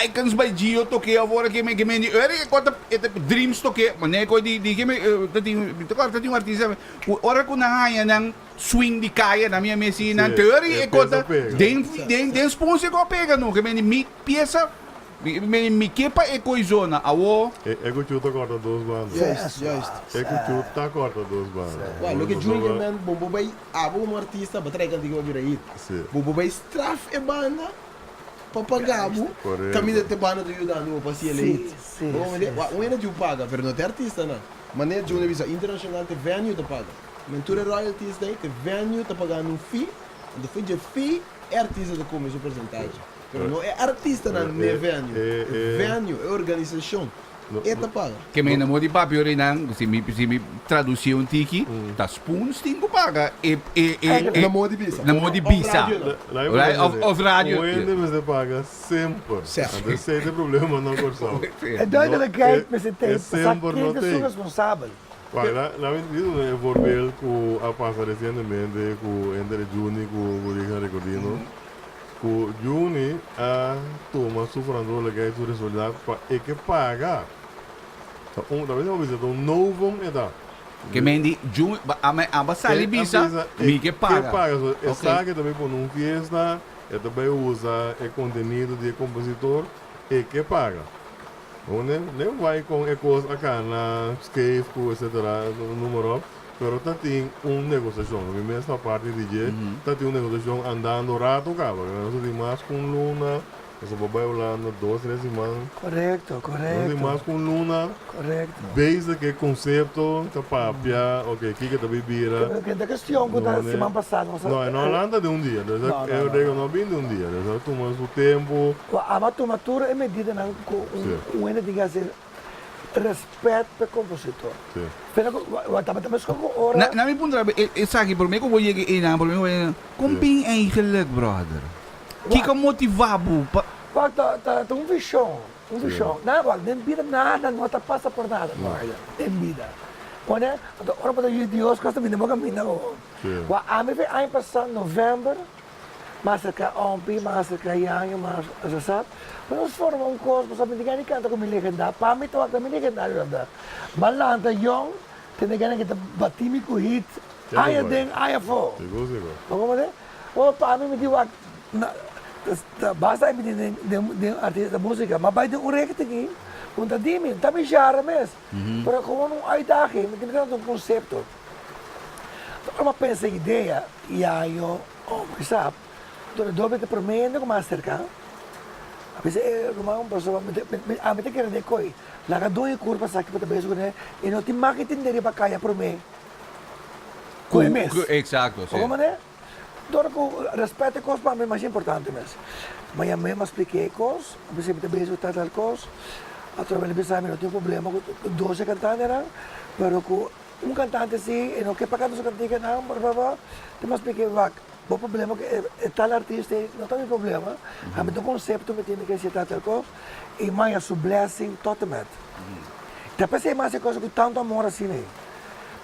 Icons by Gio tok'é òf ora ke men ke men di ora e kos ta e ta Dreams tok'é. Manera ku di di ke men ta tin mi ta kòrda ta tin un artista ku ora ku nan haña nan Swing di kaya na mi a mesi nan Sí, teori e e kota pieza pega. den den den spons e ko pega no ke meni mi pieza. Mi mi ke pa e koi zona awo. E e kuchu ta korta dos banda. Juist, juist. E kuchu ta korta dos banda. Wak, loke Juni ke men, bo bo bai, abo komo artista, bo trae kantika pa bira hit. Si. Bo bo bai straf e banda pa paga bo, Korekto. kaminda te banda ta yudando bo pa hasi el hit. Si, si, Bo si, mende, wak, un hende dju paga, pero no te artistanan. Manera Juni a bisa, internashonal te venue ta paga. Men tur e royalties dei, te venue ta pagando un fee, anto for dje fee e artista ta kome su porcentahe. Pero no e artistanan n'e venue, e venue, e organisashon, e ta paga. Ke mi enamor di papia ora einan, si mi si mi traduci un tiki, ta Spoons tin ku paga e e e e Na modo di bisa. Na modo di bisa. Of radio nan. Right? Of of radio. Un hende mester paga semper. Semper. Anto esei ta e problema na Kòrsou. E duidelijkheid mester E ta sa semper ken no ta tin. su responsabel. Wak, la la mi duna e voorbeeld ku a pasa resientemente ku entre Juni ku ku Richard Ricordino. Ku Juni a tuma su verantwoordelijkheid, su responsabilidat pa e ke paga. Ta un, ta bisa bisa ta un novum e ta. Ke men di Juni, ba a me aba sali E a bisa, bisa e mi ke ke paga. paga. So e Ok. sa ke ta bai pone un fiesta, e ta bai usa e kontenido di e kompositor, e ke paga. Bo ne ne bai kon e kos a kana skeef ku etcetera, noem maar op. Pero ta tin un negociacion, mi mes ta parti di dje, ta tin un negociacion andando rato caba, nos ta tin mas cu un luna, nos a por bay Hulanda dos, tres siman. Correcto, Nos tin correcto. mas cu un luna, Correcto. bezig cu e concepto, ta papia, ok, kico ta bay bira. Pero ta cuestion cu ta siman pasa nos a. No, e no a lanta di un dia, dus No, no, e no, regla no. no a bin di un dia, dus a tuma su tempo. Aba tuma tur e medidanan cu un hende tin cu haci. Respet p'e compositor. Sí. Pero cu wa tabata mescos cu ora. Na na mi puntra esaki prome cu bo yega einan prome cu bo yega con bin eigenlijk brother? Kico motiva bo pa. Wak ta ta ta un vision un vision na wak den bida nada no ta pasa por nada brother den bida pone anto ora bo ta yu Dios cos ta bini bo caminda bo wak ami fe aña pasa november Mas acerca Ompi, mas acerca Yanjo, mas acerca Pa nos forma un cos, pasobra mi tin gana di canta cu mi legendario. Pa mi tabata mi legendario tabata. M'a lanta yong, tene gana ki ta bati mi cu hit, aña den, aña afo. Sigur, sigur. Bo comprende? Bo pa mi, mi di wak, na, ta basta mi tin den, den artista musica, m'a bay den un richting ei, cu ta di mi, ta mi jara mes, pero gewoon un uitdaging, mi tin mi ta un concepto. Ora m'a pensa idea, Yayo, Omri sa, dor dobe ta prome hende ku mas serka. A bisa e ruman pasobra mi ta ami ta kere den koi laga doño e kurpa sa kico ta bezig kuné i no tin mag di tende riba kaya prome ku e mes. Exacto, si. Bo comprende? Dor ku respet e kos pa mi mas importante mes. Ma yam'é mi a splik'é e kos, a bisa mi ta bezig ku tal tal kos, atrobe el a bisa mi no tin problema ku doce kantantenan pero ku Un cantante si e no ke pa canta su cantica nan por favor te mas piki wak bo problema ku e tal artista ei no ta mi problema ami ta un concepto mi tin ke hasi tal tal cos y maya su blessing tot en met ta pesey mi hasi e cosa ku tanto amor asina ei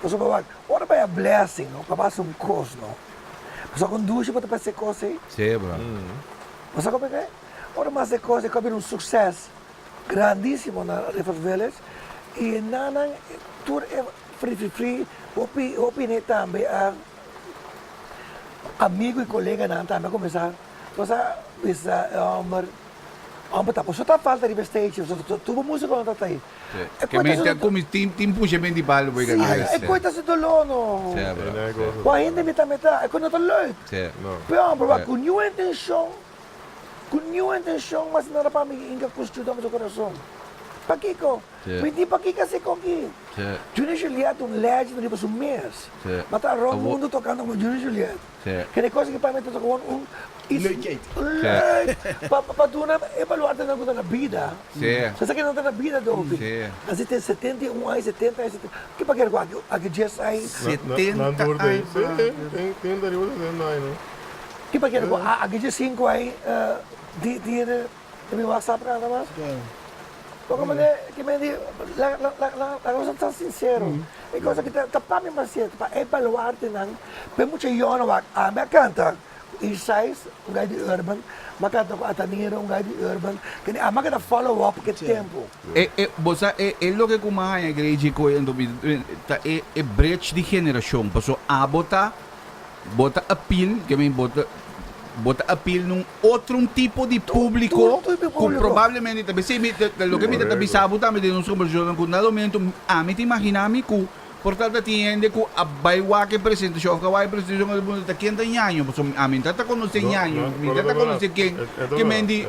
pasobra wak ora bo haya blessing no pa bo hasi un cos no pasobra con dushi bo ta pensa e cos ei bo sa como ke ora mi hasi e cos ei ku a bira un succes. Grandisimo na River Village y e nannan tur e fri fri fri hopi hopi ne tambe a amigo y coleganan tambe a cuminsa nos a bisa e homber homber ta boso ta falta riba e stage boso tur bo musiconan ta ta ahi e Ke men ta cuminsa tin tin pusha men di bal bo si e coy ta su dolor no bo hende mi ta meta e coy no ta leuk pe homber wak cu niun intencion. Ku niun intenshon mas nada pa mi inka ku studa mi su kurason. Pakiko? Mi di pakiko a seko aki? Junior Juliet un legend riba su mes. Ma ta rond mundu tokando komo Junior Juliet. Kende kos aki pa mi ta gewoon un iets leuk pa pa duna e baluartenan ku ta na bida. Sa sa kinan ta na bida Dolfi. Nan si tin 71 aña, 70 aña, ke pa kere ku aki aki djes aña. 70 aña. Tin ta riba 70 aña no. Ki pa kere ku aki dje sinku ai di di hende ta bin whatsapp nada mas. Poko mane ki men di laga laga laga nos ta sinsero. E cosa ki ta pa mi mas sierto pa e baluartenan pa e mucha yònnan wak ami a kanta ku Isais un gai di urban mi a kanta ku Ataniro un gai di urban kende ami a keda follow up ku e tempu. E e bo sa e e loke ku mi a haña Gregie koe anto mi ta e e bridge di generashon paso abo ta Bo ta appeal, ke men bo ta. bo ta appeal na un otro un tipo di publico cu probablemente ta bisa mi loke mi ta bisa bo tambe den nos conversacionnan cu na momento ami ta imagina mi cu por ta ta tin hende cu a bay wak e presentacion of cu a wak e presentacion cu ta puntra ta ken ta Ñaño pasobra ami no ta conoce Ñaño mi no ta conoce ken ke men di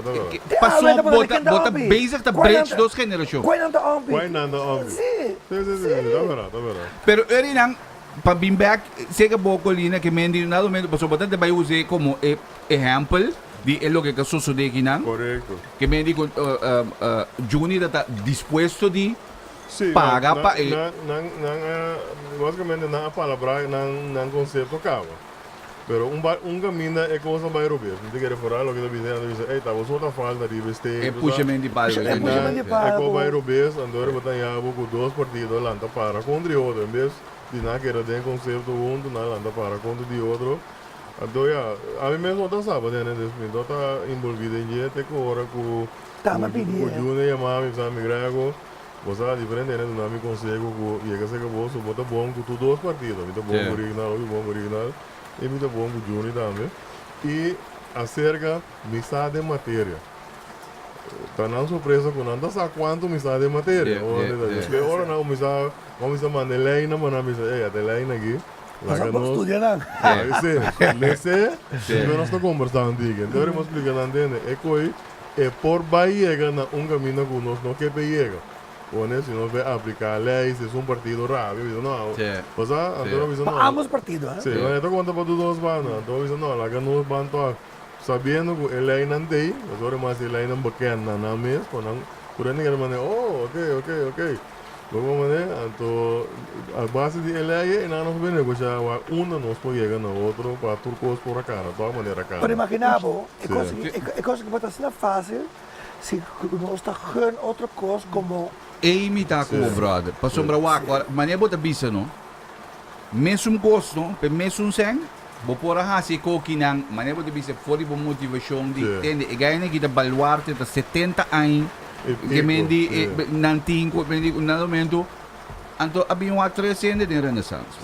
paso bo ta bo ta bezig ta bridge dos generacion. Cuai nan ta ompi? Cuai nan ta ompi? Si. Si si si ta bera ta bera. Pero Urinan Pa bin bek seka bo Colina ke men di un dado momento pasobra bo ta bay us'e komo e ehempel di e loke ka sosode kinan. Korekto. Ke men di ku Juni ta ta dispuesto di Sí, paga nan, pa e. nan, nan, nan a, basikamente nan a palabrá nan, nan konsepto kaba. Pero un ba, un kaminda e kos a bai robes. Mi ta kere foral loke ta bisa, nan ta bisa, ey, ta bo so ta falta riba e stage, E bo sa. pushamen di palco. E pushamen di E kos palco. bai robes, anto ora bo ta haña bo ku dos partido lanta para kontra e otro. En bes di nan keda den konsepto huntu, nan lanta para kontra di otro. Anto ya, ami mes no ta sa paden des mi no ta involvi den dje te ku ora ku Tama pidi ku e. Juni a yama mi bisa mi Grego, bo sa diferente hende duna mi konseho ku yega serka bo, so bo ta bon ku tur dos partido, mi ta bon ku Rignal, hopi bon ku Rignal i mi ta bon ku Juni tambe. I aserka mi sa den materia. Ta nan sorpresa ku nan ta sa kuantu mi sa den materia. Despues ora nan kuminsá kuminsá manda e leynan pa nan bisa, ey ata e leynan aki, laga nos Studia nan. Si, lese, despues nos ta kombersá un tiki. Entonces ora mi splika nan tende, e koi e por bai yega na un kaminda ku nos no ke p'e yega. Pone si nos bai apliká ley, si es un partido rabia, bisa no, pasá, anto nan bisa no. Pa ambos partido, eh? Si, e ta konta pa tur dos banda. Anto bisa no, laga nos ban tòg. Sabiendo ku e leinan t'ei, pasobra mas e leinan bekend na nan mes, pa nan por hende kere manda, oh, ok, ok, ok. Bo por manda, anto a base di e lei ei nan nos por negoshá wak unda nos por yega na otro pa tur kos por a kana, tok manera kana. Pero imaginá bo, e kos aki, e kos aki por ta asina fásil si nos ta gun otro kos komo. Ei mi ta ku bo, brother. Pasobra wak, ora, manera bo ta bisa no, mesun kos no, p'e mesun sèn. Bo por a hasi e kokinan, manera bo ta bisa for di bo motivashon di tende e gainan ki ta baluarte ta 70 aña ke men di nan tin ku men di un dado momento anto a bin wak tres hende den Renaissance.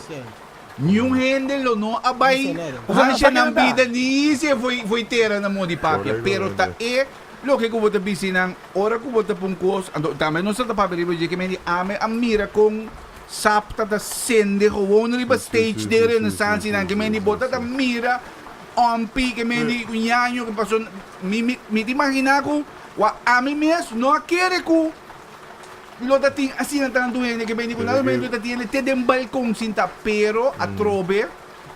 Niun hende lo no a bai hansha nan bida ni si e foi tera na mon di papia pero ta e loke ku bo ta bisa nan ora ku bo ta pun kos anto tambe nos ta ta papia riba dje ke men di ame a mira kon Sap ta ta sende gewoon riba stage den Renaissance nan ke men di bo ta ta mira ompi ke men di un ñaño ke paso mi mi mi ta imagina ku wa ami mes no a kere ku lo ta tin asina tantu hende ke men di ku na momento ta tin hende te den balkon sinta pero atrobe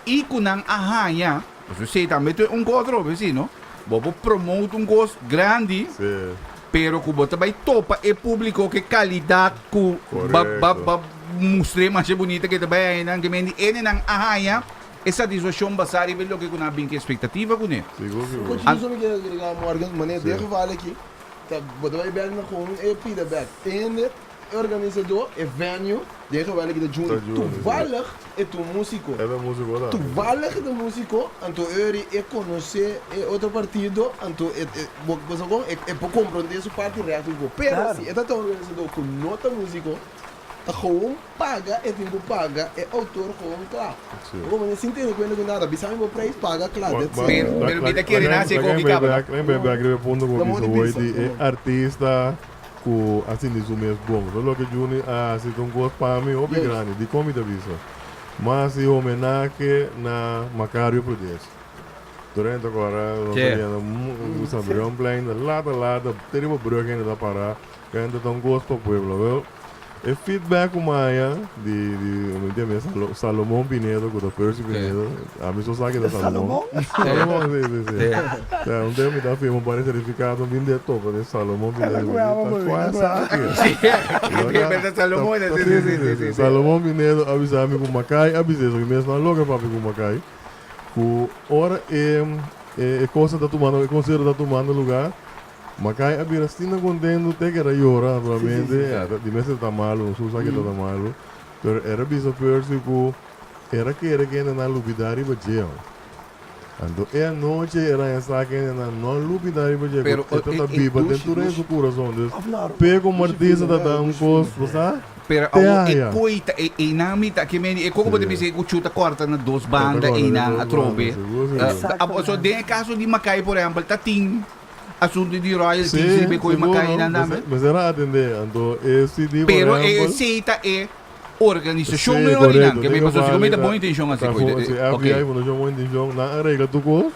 i ku nan a haña paso esei tambe ta un kos atrobe si no bo por promote un kos grandi. Pero ku bo ta bai topa e públiko ku e kalidat ku ba ba ba mustr'é masha bunita ke ta bai haña nan ke men di enenan a haña e satisfakshon basá riba e loke ku nan a bin ku espektativa kuné. Sigur, sigur. Kochi so mi kier agrega Morgan, manera den geval aki ta bo ta bai bek na gewoon e pida bek. E hende, e organisadó, e venue, den geval aki ta Juni, toevallig e ta un músiko. E ta músiko tambe. Toevallig e ta músiko, anto e ori e konosé e otro partido, anto e e bo bo sa kon e e por komprondé su parti règt un poko. Pero si e ta ta un organisadó ku no ta músiko, ta gewoon paga e tin ku paga e outor gewoon kla. Bo komo sin tene kuenta ku nada, bisa mi bo preis, paga kla, that's it. Pero pero mi ta kere nan hasi e koki kaba. Laga mi bai bèk riba e punto ku bo bisa hoy di e artista ku a sinti su mes bon. So loke Juni a hasi ta un kos pa mi hopi grandi. Dikon mi ta bisa? Mi a hasi homenahe na Macario Prudencio. Durante ora nos ta yendo San Brion Plein, lata lata, te riba brug hende ta para, hende ta un kos pa pueblo. Wel, e feedback ku mi a haña di di mi tin amiga Salo Salomon Pinedo ku ta Percy Pinedo, ami so sa ke ta Salomon. Salomon si si si. Sea un tempo mi ta firma un par di sertifikado mi bin de topa den Salomon Pinedo. Mi di ta kua esaki? Si si si. Salomon Pinedo a bisa mi ku Makai a bisa eso, mi mes no a logra papia ku Makai. Ku ora e e cosa ta tumando, e concierto ta tumando lugar, Makai a bira asina contento te ku era yora naturalmente, ya di mes e ta malo, nos tur sa ku e ta malo, pero era bisa Percy ku era kere ku hendenan lubida riba dje. Anto e anochi era haña sa ku hendenan no a lubida riba dje, ku e ta ta biba den tur hende su kurason. Dus p'e komo artista ta da un kos, bo sa? Pero Te awo e aya. koi ta e einan mi ta ke meni e koko bo ta Sí. bisa e ku chuta kòrta na dos Kòrta banda kòrta den einan dos atrobe. banda, sigur, sigur. Abo so den e kaso di Makai por ehèmpel ta tin asuntu di royalties Sí, riba e koi sigur Makai no. nan tambe. Mester a atendé anto e CD por Pero e ehèmpel. esei ta e organisashon Sí, mehor einan korekto. ke Tin mi ku pasobra si ku mi ta vali bon intenshon hasi ta koi si ok. FBI Fundashon Bon Intenshon nan a regla tur kos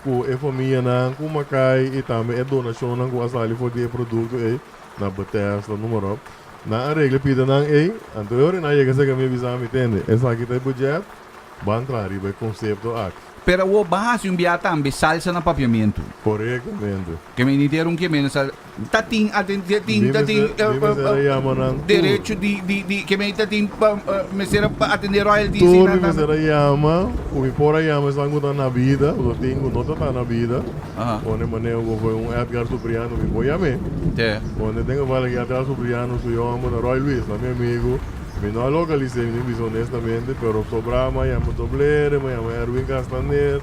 ku e famianan ku Makai i tambe e donashonnan ku a sali for di e produkto ei na Bethesda noem maar op. Nan a regla pida nan ei, anto e ora nan a yega serka mi a bisa mi, tende, esaki ta e budget, ban traha riba e konsepto aki. Pero awor ban hasi un bia tambe salsa na papiamentu. Korektamente. Ke men inter un ke men sa ta tin aten ta tin ta tin Mi mester a yama nan tur. derecho di di di ke men ta tin pa mester a atende royalties Tur i mi nan mester tambe. a yama, ku mi por a yama esnan ku ta na bida, ku ta tin ku no ta ta na bida. Pone maneho ku foi un Edgar Supriano mi por yam'é. Pone den geval aki Edgar Supriano su yòmber ta Roy Luis, ta mi amigu. Mi no a lokalis'é, mi tin bisa honestamente, pero sobrá mi a yama Doblere, mi a yama Erwin Castaner,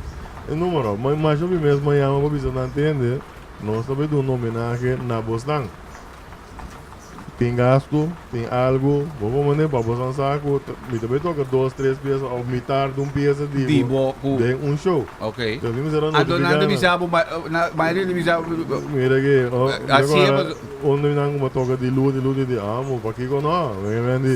e numero. Ma masha mi mes mi a yama pa bisa nan tende, nos ta bay duna un homenahe na bosnan. Tin gastu, tin algu, bo por manda pa bosan sa ku mi ta bay toka dos, tres piesa of mitar di un piesa di bo den un show. Ok. Entonces mi mester a Anto nan notifica ta nan. bisa bo, ma mayoria ta bisa bo. Mira aki, oh, mi ta Así e kora un di nan ku a toka di luz, di luz, di di amo, pakiko no? Mi a di,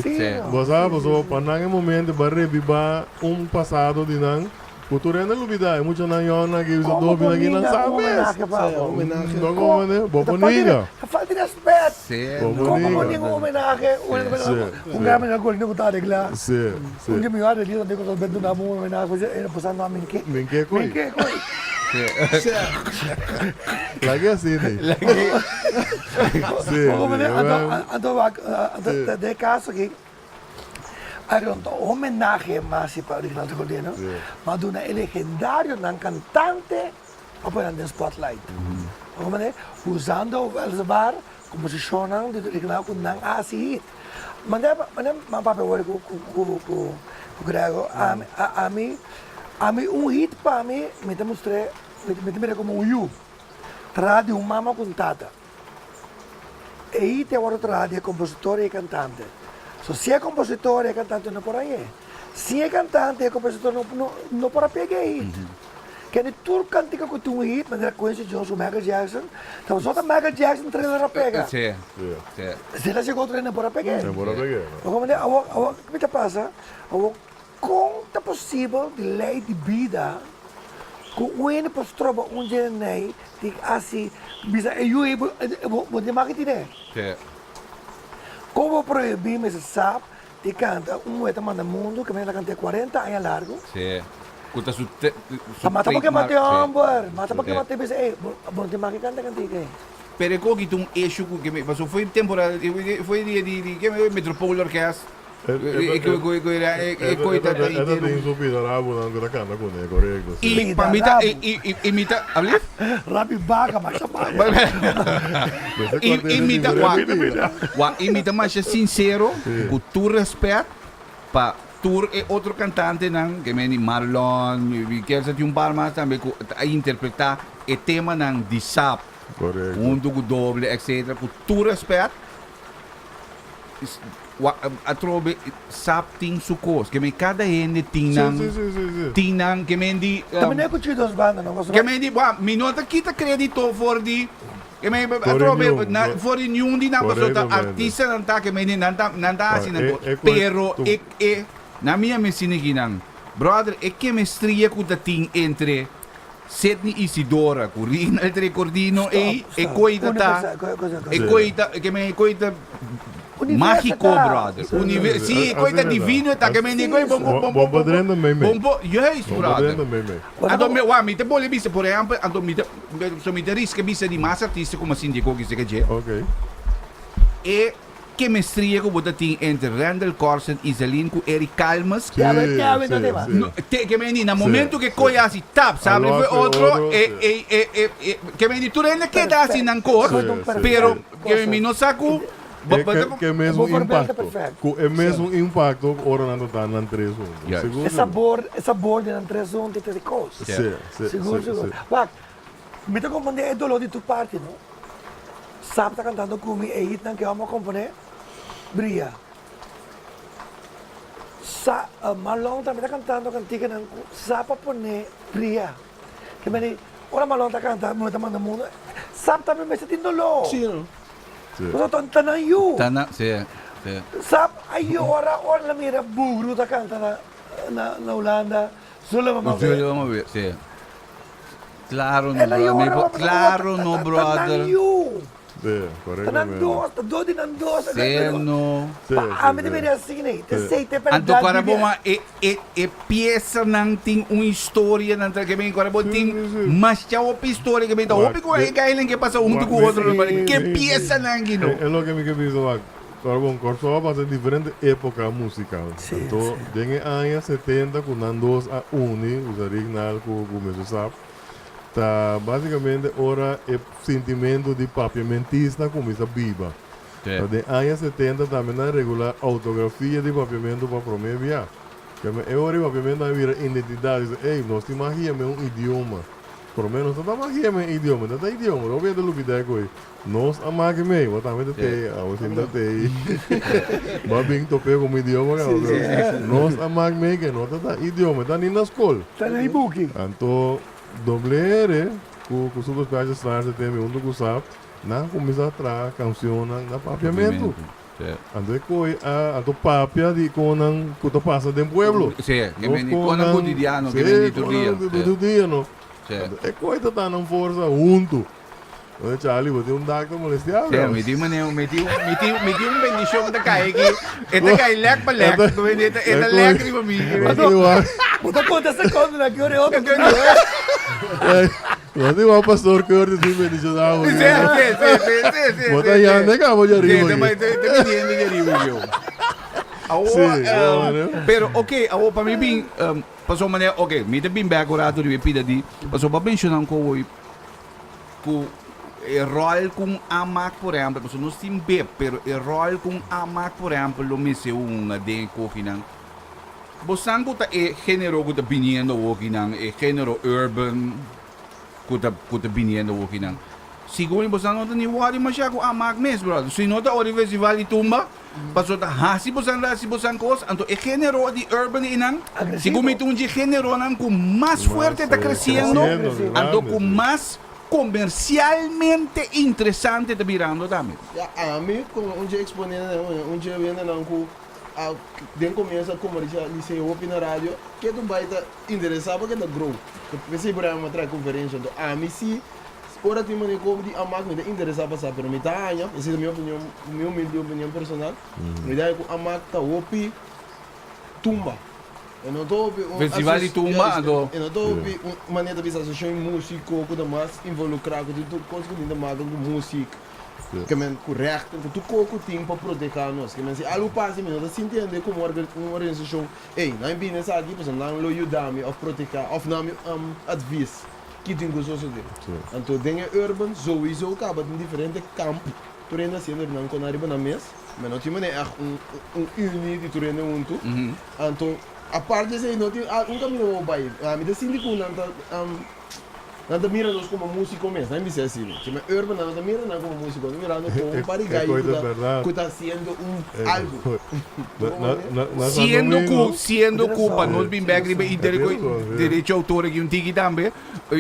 bo sa, pasobra pa nan e momento bo a rebiba un pasado di nan. Ku tur hende lubidá, e muchanan yònnan ki bisa Komo dopi por nan ki nan ninga sa un mes. homenahe pa bo? No komo ne, bo por ninga. Ta falta di respet. Bo por Komo ninga. por ninga un homenahe? Un gran manera ku ku ta areglá. Un di mi arreglista di ku ta duna bo un homenahe, e pasá no mi ke. Mi ke koi. Mi ke koi. Lag'é asina. Anto wak, anto den e kaso aki. Aaron ta homenahe mas si pa Rignaldo Cordero, ma duna e legendarionan cantante pa pone nan den spotlight. Bo comprende? Usando weliswaar composicionnan di Rignaldo cu nan a haci hit. Manera manera mi papia worde cu cu cu Grego, ami ami ami un hit pa mi, mi ta mustr'e, mi ta mira como un yu, traha di un mama cu un tata. E hit a wòrdu traha di e kompositor i e kantante. So si e kompositor i e kantante no por hañ'é. Sin e kantante i e kompositor no no no por a pega e hit. Kende tur kantika ku tin un hit manera Quincy Jones ku Michael Jackson, ta pasobra ta Michael Jackson trailer a pega. Sí, sí. Si el a chega otro hende no por a peg'é. No por a peg'é, no. Bo komprendé? Awor awor kiko ta pasa? Awor Kon ta posibel di lei di bida ku un hende por stroba un dje nei di hasi bisa e yu ei bo bo tin maki tine? Kon bo prohibí mester sap di kanta un muhé ta manda mundu ke mester ta kant'é kuarenta aña largu? Ku ta su su Ta mata porque trademark. mata e hòmber, mata porque mata e bisa ei bo no tin maki kanta kantika ei. Pero e koki ta un issue ku ke pasobra foi temporada foi dia di ke Metropole Orkest. E ta tin su pida rabunan ku ta kanta kuné, korekto, si. I pa mi ta, i mi ta, alblief? Rabi baka masha maya. I mi ta, wak, wak, i mi ta masha sinsero ku tur rèspèt pa tur e otro kantantenan, ke meni Marlon, mi kier sa tin un par mas tambe ku a interpretá e temanan di sap huntu ku doble etcetera, ku tur rèspèt. Atrobe sap tin su kos. Ke men kada hende tin nan. Sí, sí, sí, sí. Tin nan ke men di. Ta mene ku dos banda no. Ke men di, bo, mi no ta kita kredito for di ke men atrobe na for di niun di nan pasobra ta artistanan ta ke men di nan ta nan ta hasi nan kos. Pero e e na mi a mensina aki nan brother e kemestria ku ta tin entre Sidney Isidora ku Rinald Recordino ei e koi ta ta e koi ta ke men e koi ta mágiko brother si e koi ta divino e ta ke men e koi bon bon bon Bon pa drenta mei mei bon bon juist Bon pa brother drenta mei mei. Anto mi wak mi ta bole bisa por ehèmpel anto mi ta so mi ta riska bisa di mas artista ku mi a sinti koki seka dje e Kemestria ku bo ta tin entre Randal Corsen, Iselin ku Eric Calmes. Sí, sí, sí. No, te, ke men di, na momento ke koe hasi tap, sabi Alò fue fue otro, otro, e, sí. e, e, e, e, ke men di, tur hende keda hasi nan kos, Sí, sí, pero sí. ke men mi no sa ku, bo, E bo ta ke, ke mesmo Bo por bel ta impacto. perfecto. Ku e mesmo impacto ku ora nan ta ta nan tres huntu. Juist. Sigur, E sigur. sabor, e sabor di nan tres huntu ta di kos. Sí, sí, Sigur, sí, sigur. sí. Wak, Mi ta komprendé e doló di tur parti, no? Sap ta kantando ku mi e hitnan ke hòmber a komponé, Bria. Sa Marlon tambe ta cantando canticanan cu sa pa pone pria. Ke meni ora Marlon ta canta mi ta manda mundo Sap tambe mester tin dolor. Sí no. Sí. Pasobra ta nan yu. Ta nan, sí, sí. Sap a yora ora el a mira Bugru ta canta na na na Hulanda, Zullen we maar weer. Zullen we maar weer, sí. Claro no El a brother, mi yora por, pasobra claro ta no ta ta nan brother. yu. Sí, Ta nan correctamente. dos, ta dos di nan dos. Sí no. Sí, Pa sí, ami ta sí. mira asina ei. Te Sí. sei te Anto berdad kora bo Biblia. ma e e e piesanan tin un historia nan tra ke men kora bo Sí, tin sí, sí. masha hopi historia ke men ta Wak, hopi ku e de- gailen ke pasa huntu wak, ku mi- otro sí, ke sí, sí. piesanan ki no. E, e loke mi ke bisa wak. Kora bon, Kòrsou a pasa diferente époka musikal. Sí, Anto, sí. den e aña 70 ku nan dos a uni, usa Rignal ku ku Meso Sap, Ta básicamente ora e sintimento di papiamentista cuminsa biba. Ta den aña 70 tambe nan regula autografia di papiamento pa prome bia. Keme e ora e papiamento a bira identidad, dice, ey, nos tin mag yama un idioma. Prome nos no ta mag yama e idioma, no ta idioma, hopi hende lubida e koe. Nos a make mei, bo tambe ta tei, abo sin ta tei. Bo a bin top'e como idioma caba, pero nos a mak mei ke no ta ta idioma, e ta ni na skol. Ta na e buki. Anto Doble R ku ku Super Special Stars e tembe hunto ku Sap, nan kuminsá traha kanshonnan na papiamentu. Anto e koe a anto papia di konan ku ta pasa den pueblo. Sí, ke Nos men di konan konan, kotidiano, ke sí, men di tur dia. konan di tur dia no. Anto e koe ta ta nan forsa huntu. Oye Charlie, bo tin un dak ta molestia Sí, mi tin mane, mi tin, mi tin, mi tin un bendicion ta kai aki. E ta kai lek pa lek. E ta, e ta lek riba mi. Bo ta konta sekondo na ki ora e otro. Bo tin igual pastor Curtis tin bendiciona bo. Sí, sí, sí, sí, sí, sí. Bo ta yanda e kabo dje ariba Sí, aki. ta biniendo dje ariba yo. Awo, Sí, bueno. pero ok, awo pa mi bin, pasobra manera, ok, mi ta bin bek un rato riba e pida di, pasobra bo a menciona un koe Ku e ròl ku un amak por ehèmpel, pasobra nos tin beb, pero e ròl ku un amak por ehèmpel lo mester hunga den e kokinan. Bo san ku ta e género ku ta biniendo awokinan, e género urban ku ta ku ta biniendo awokinan. Sigur bo san no ta ni wòri mashá ku amak mes, bròder. Si no ta ora di festival di tumba, pasobra ta hasi bo san hasi bo san kos, anto e género di urban einan, sigur mi ta un dje géneronan ku mas fuerte ta kresiendo, anto ku mas komersialmente interesante ta birando tambe. Ya, ami komo un dje eksponente, un dje hendenan ku a den komienso a komersialis'é hopi na radio, ke tu bai ta interesá pa ke ta grow. P'esei por ehèmpel mi a traha konferensha, anto ami si Ora tin manera como di amak mi ta interesa pa sa pero mi ta haña, esei ta mi opinion, mi humilde opinion personal, mi ta haña cu amak ta hopi tumba. E no ta hopi un Festival di tumba anto. E no ta hopi un manera ta bisa asociacion di musico cu ta mas involucra cu tin tur cos cu tin ta maka cu music, ke men cu rechten, cu tur cos cu tin pa proteha nos. Ke men si algo pasa mi no ta sinti hende como un organisacion, ey nan bini esaki pasobra nan lo yuda mi of proteha of nan mi advies. Ki tin ku sosodé? Anto den e urban souiso kaba tin diferente kamp tur hende hasiendo nan kona riba nan mes, ma no tin manera ègt un un uni di tur hende huntu. Anto apart di esei no tin un kaminda ku bo bai. Ami ta sinti ku nan ta nan ta mira nos komo músiko mes, nan bisa asina. Si men urban nan no ta mira nan komo músiko, nan ta mira nos komo un par di gai ku ta ku ta hasiendo un algu. Siendo ku, siendo ku pa nos bin bek riba e derecho autor aki un tiki tambe,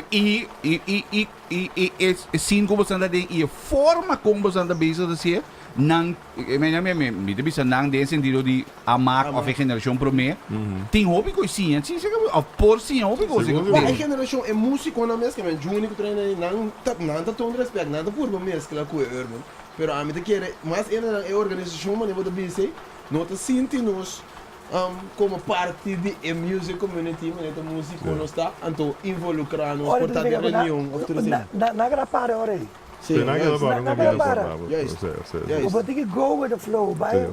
i, i, i, i, i, i e sin ku boso ta den i e forma kon boso ta bezig ta hasié, nan, mi, mi, mi, mi ta bisa nan den e sentido di amak òf e generashon promé, tin hopi ku siña, si, si, òf por siña hopi kos. Wak e generashon, e músikonan mes, ke men Juni ku trae nan, nan ta, nan ta tong respèt, nan ta purba meskla ku e urban. Pero ami ta kere mas hendenan e organisashon manera bo ta bisa ei no ta sinti nos komo parti di e music community manera ta musiko nos ta anto involukrá nos por ta den reunion of tur asina. Nan keda para ora ei. Sí, nan keda para, nan keda para. Juist, juist. Bo tin ki go with the flow, bai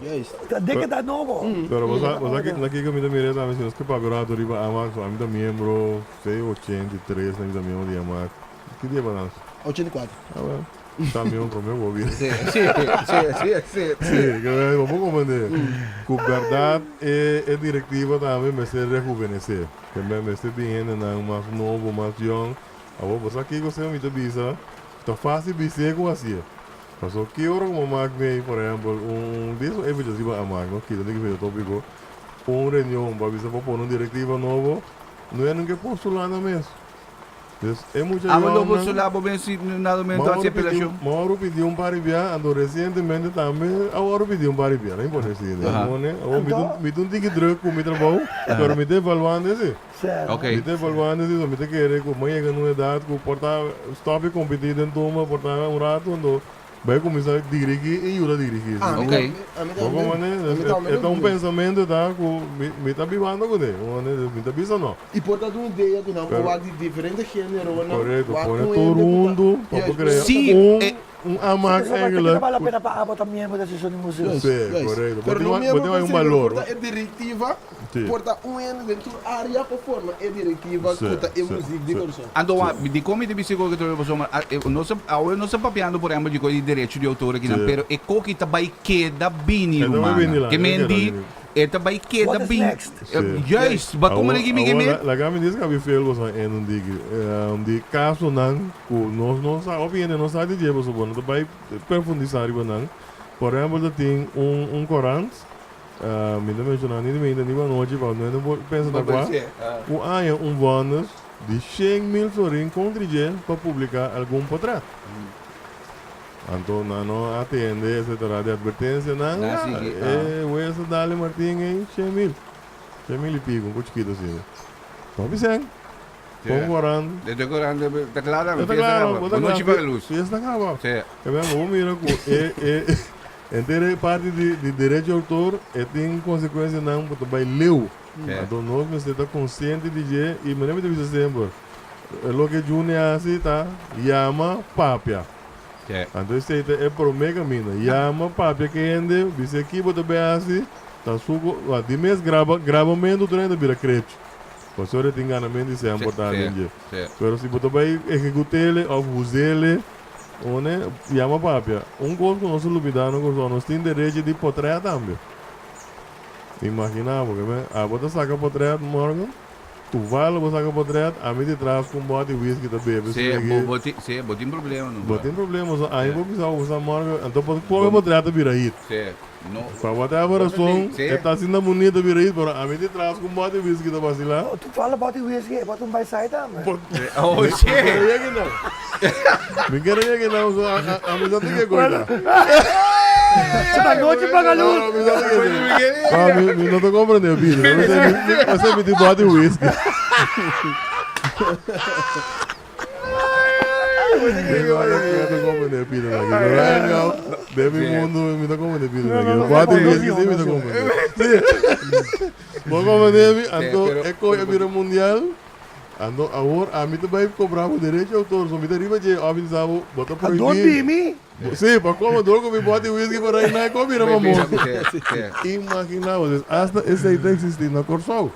ta dékada nobo. Pero bo sa, bo sa na kiko mi ta mira tambe si nos ke papia rato riba Amak, so ami ta miembro sei 83 mi ta miembro di Amak. Ki dia balans? 84. Ah well. Ta mi un prome bo bira. Sí, sí, sí, sí, sí. Sí, ke bo por comprende. Ku bèrdat e e direktiva tambe mester rehuvenesé. Ke men mester bin hendenan mas nobo, mas yòn. Awor bo sa kiko esei mi ta bisa, ta fásil bis'é ku hasié. Pasobra ki ora ku bo mak mei, por ehèmpel, un un dies un eventjes riba a mak, no kita di kibera tópiko. un reunion pa bisa pa pone un directiva nobo, no e nunca postula nan mes. Dus e mucha Abo lo yònnan. postula bo mes si na dado momento hasi apelashon? Mi a wòrdu pidi un par di bia, anto resientemente tambe a wòrdu pidi un par di bia, no importa si awor mi ta un tiki drùk ku mi trabou, pero mi ta evaluando esei. Mi ta evaluando esei, so mi ta kere ku mi a yega na un edat ku por ta stòp di kompetí den tumba por ta un ratu, anto Bai kuminsá dirigí i yuda dirigí. Ah, mi Ok. tambe, ami Bo tambe. komprendé? Ami tambe E lo ta un duna. pensamentu ta ku mi mi ta bibando kuné. Bo komprendé? Mi ta bisa no. I por ta un idea ku nan por Pero wak di diferente géneronan, korekto, wak pone un tur hende ku ta, huntu pa por juist, krea Sí, un e. un amak Esaki ta eigenlijk bale la ku pena pa abo ta miembro di Asosiashon di Museo. Juist, Sí, juist. korekto. Bo Pero tin no bo miembro tin per un se, pero balor. por ta e direktiva, Sí. por ta un hende den tur área por forma e direktiva Sí, ku ta e sí, muzik di sí. Kòrsou. Anto wak, dikon mi ta bisa ku trobe pasobra nos awe nos ta papiando por ehempel di kos di derecho di outor akinan, Sí. pero e koki ta bai keda bini E ta bai rumannan. bini la, Ke e ta men keda di bini. e ta bai keda What is bini. next? Sí. Juist, ba Awor, kuma na kimi ke awor men? la, laga mi diska bi veel boso en un diki. Di kasonan ku nos no sa, hopi hende no sa di dje pasobra no ta bai profundisá riba nan. Por ehempel ta tin un un korant, mi ta menshoná ni di mainta ni di anochi pa no hende por pensa ta kua, ku aña un vònnis di 100,000 florin kontra dje pa publiká algun potrèt. Anto nan no atende etcetera di advertensianan, Nan ya, sigui, e wes a dale Martin ei 100,000, 100,000 i piko, un ko chikito asina. Hopi sèn. Kon korant. De korant ta kla tambe, Ta fiesta kla, kaba. bo ta Bo kla, nochi paga lus. Fiesta kaba. Sí. E ben bo mira ku e e henter e parti di di derecho di outor e tin konsekuensianan ku ta bai leu. Sí. Anto nos mester ta konsiente di dje i manera mi ta bisa semper, e loke Juni a hasi ta yama papia. Sí. Anto esei ta e promé kaminda. Yama papia ku e hende, bisa ki bo ta bai hasi, ta suku, di mes graba grabamentu tur hende bira krechi. Pasobra e tin ganamento di sean por ta den dje. Pero si bo ta bai ehekut'ele òf us'ele, one, yama papia. Un kos ku nos ta lubidá na Kòrsou, nos tin derecho di potrèt tambe. Imaginá bo, ke abo ta saka potrèt morgen, ku valo bo saka potrèt, ami di tras ku un bòt di whisky ta bebe. Sí, bo, bo tin, sí, bo tin problema no. Bo tin problema, so ami por bisa bo sa morgen, anto por kohe potrèt ta bira hit. Sí. No. Pa whatever rason, e ta asina bunita bira hit, pero ami di tras ku un bòt di whisky ta basilá. Oh, tu fala bòt di whisky, e bòt un baisai tambe. Oh, sí. Mi kere yega nan. Mi kere yega nan, so ami sa tin ke koita. Se ta nochi paga luz. No, mi sa tin ke koita. Mi, mi no ta comprende bida. Mi sa mi tin bòt di whisky. Den mi mundo mi ta comprende pida na ki. Bati whisky si mi ta comprende. Si. Bo comprende mi? Anto e koe a bira mundial. Anto awor ami ta bai cobra bo derecho autor. So mi ta riba dje of mi sa bo bo ta prohibi. Ador di mi? Si, pa como dor cu mi bati whisky por ahí na e koe bira famoso. Imagina bo. Hasta esei ta existi na Corsou.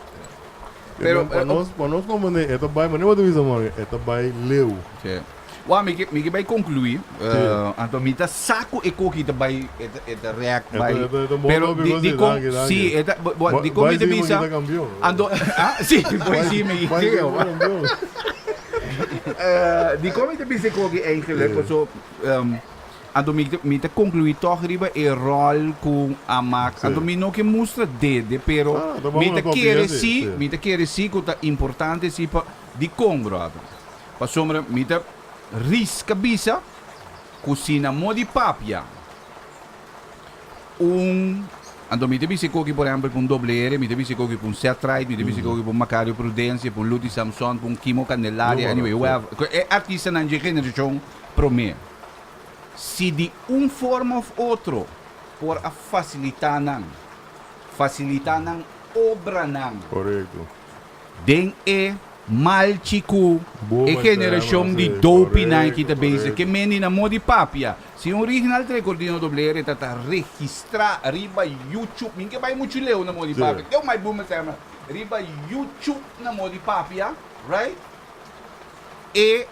Pero, Pa nos, pa nos comprende, e ta bai, manera bo ta bisa Morgan, e ta bai leu. Sí. Wak, mi ke, mi ke bai conclui, Sí. anto mi ta sa ku e koki ta bai, e ta, e ta react E ta- bai. e ta- e ta bon Pero tópiko, di, sí, di kon, danki, danki. sí, e ta, bo, bo, Bai- di kon mi bai ta sí, mi bisa, ta kampion. anto, ah, sí, bai sí, mi, Bai sí, sí, mi kampion. Di kon mi ta bisa e koki eigenlijk, Sí. paso, Anto mi mi ta conclui toch riba e rol cu a mak. Sí. Anto mi no ke mustra dede, pero Ah, ta mi bon ta una copia, kere sí, si, sí. mi ta kere si cu ta importante si pa dicon, brother. Pasobra mi ta risca bisa cu si na modi papia un, anto mi ta bisa e koki por ehempel pa un Doble R, mi ta bisa e koki pa un Seth Wright, mi ta bisa e koki pa un Macario Prudencia, pa un Luti Samson, pa un Kimo Candelaria, No, anyway, sí. whoever. E artistanan dje generacion prome. Si di un forma of otro por a facilita nan, facilita nan obranan. Correcto. Den e malchi cu Bo e mester generacion ama, di sí, dopey nan ki correcto, ta bezig. correcto. Ke meni na modi papia. Si un original Trecordino Doblere ta ta registra riba YouTube, mi ke bay mucho leu na modi Sí. papia, deu mai boomer sema, riba YouTube na modi papia, right? E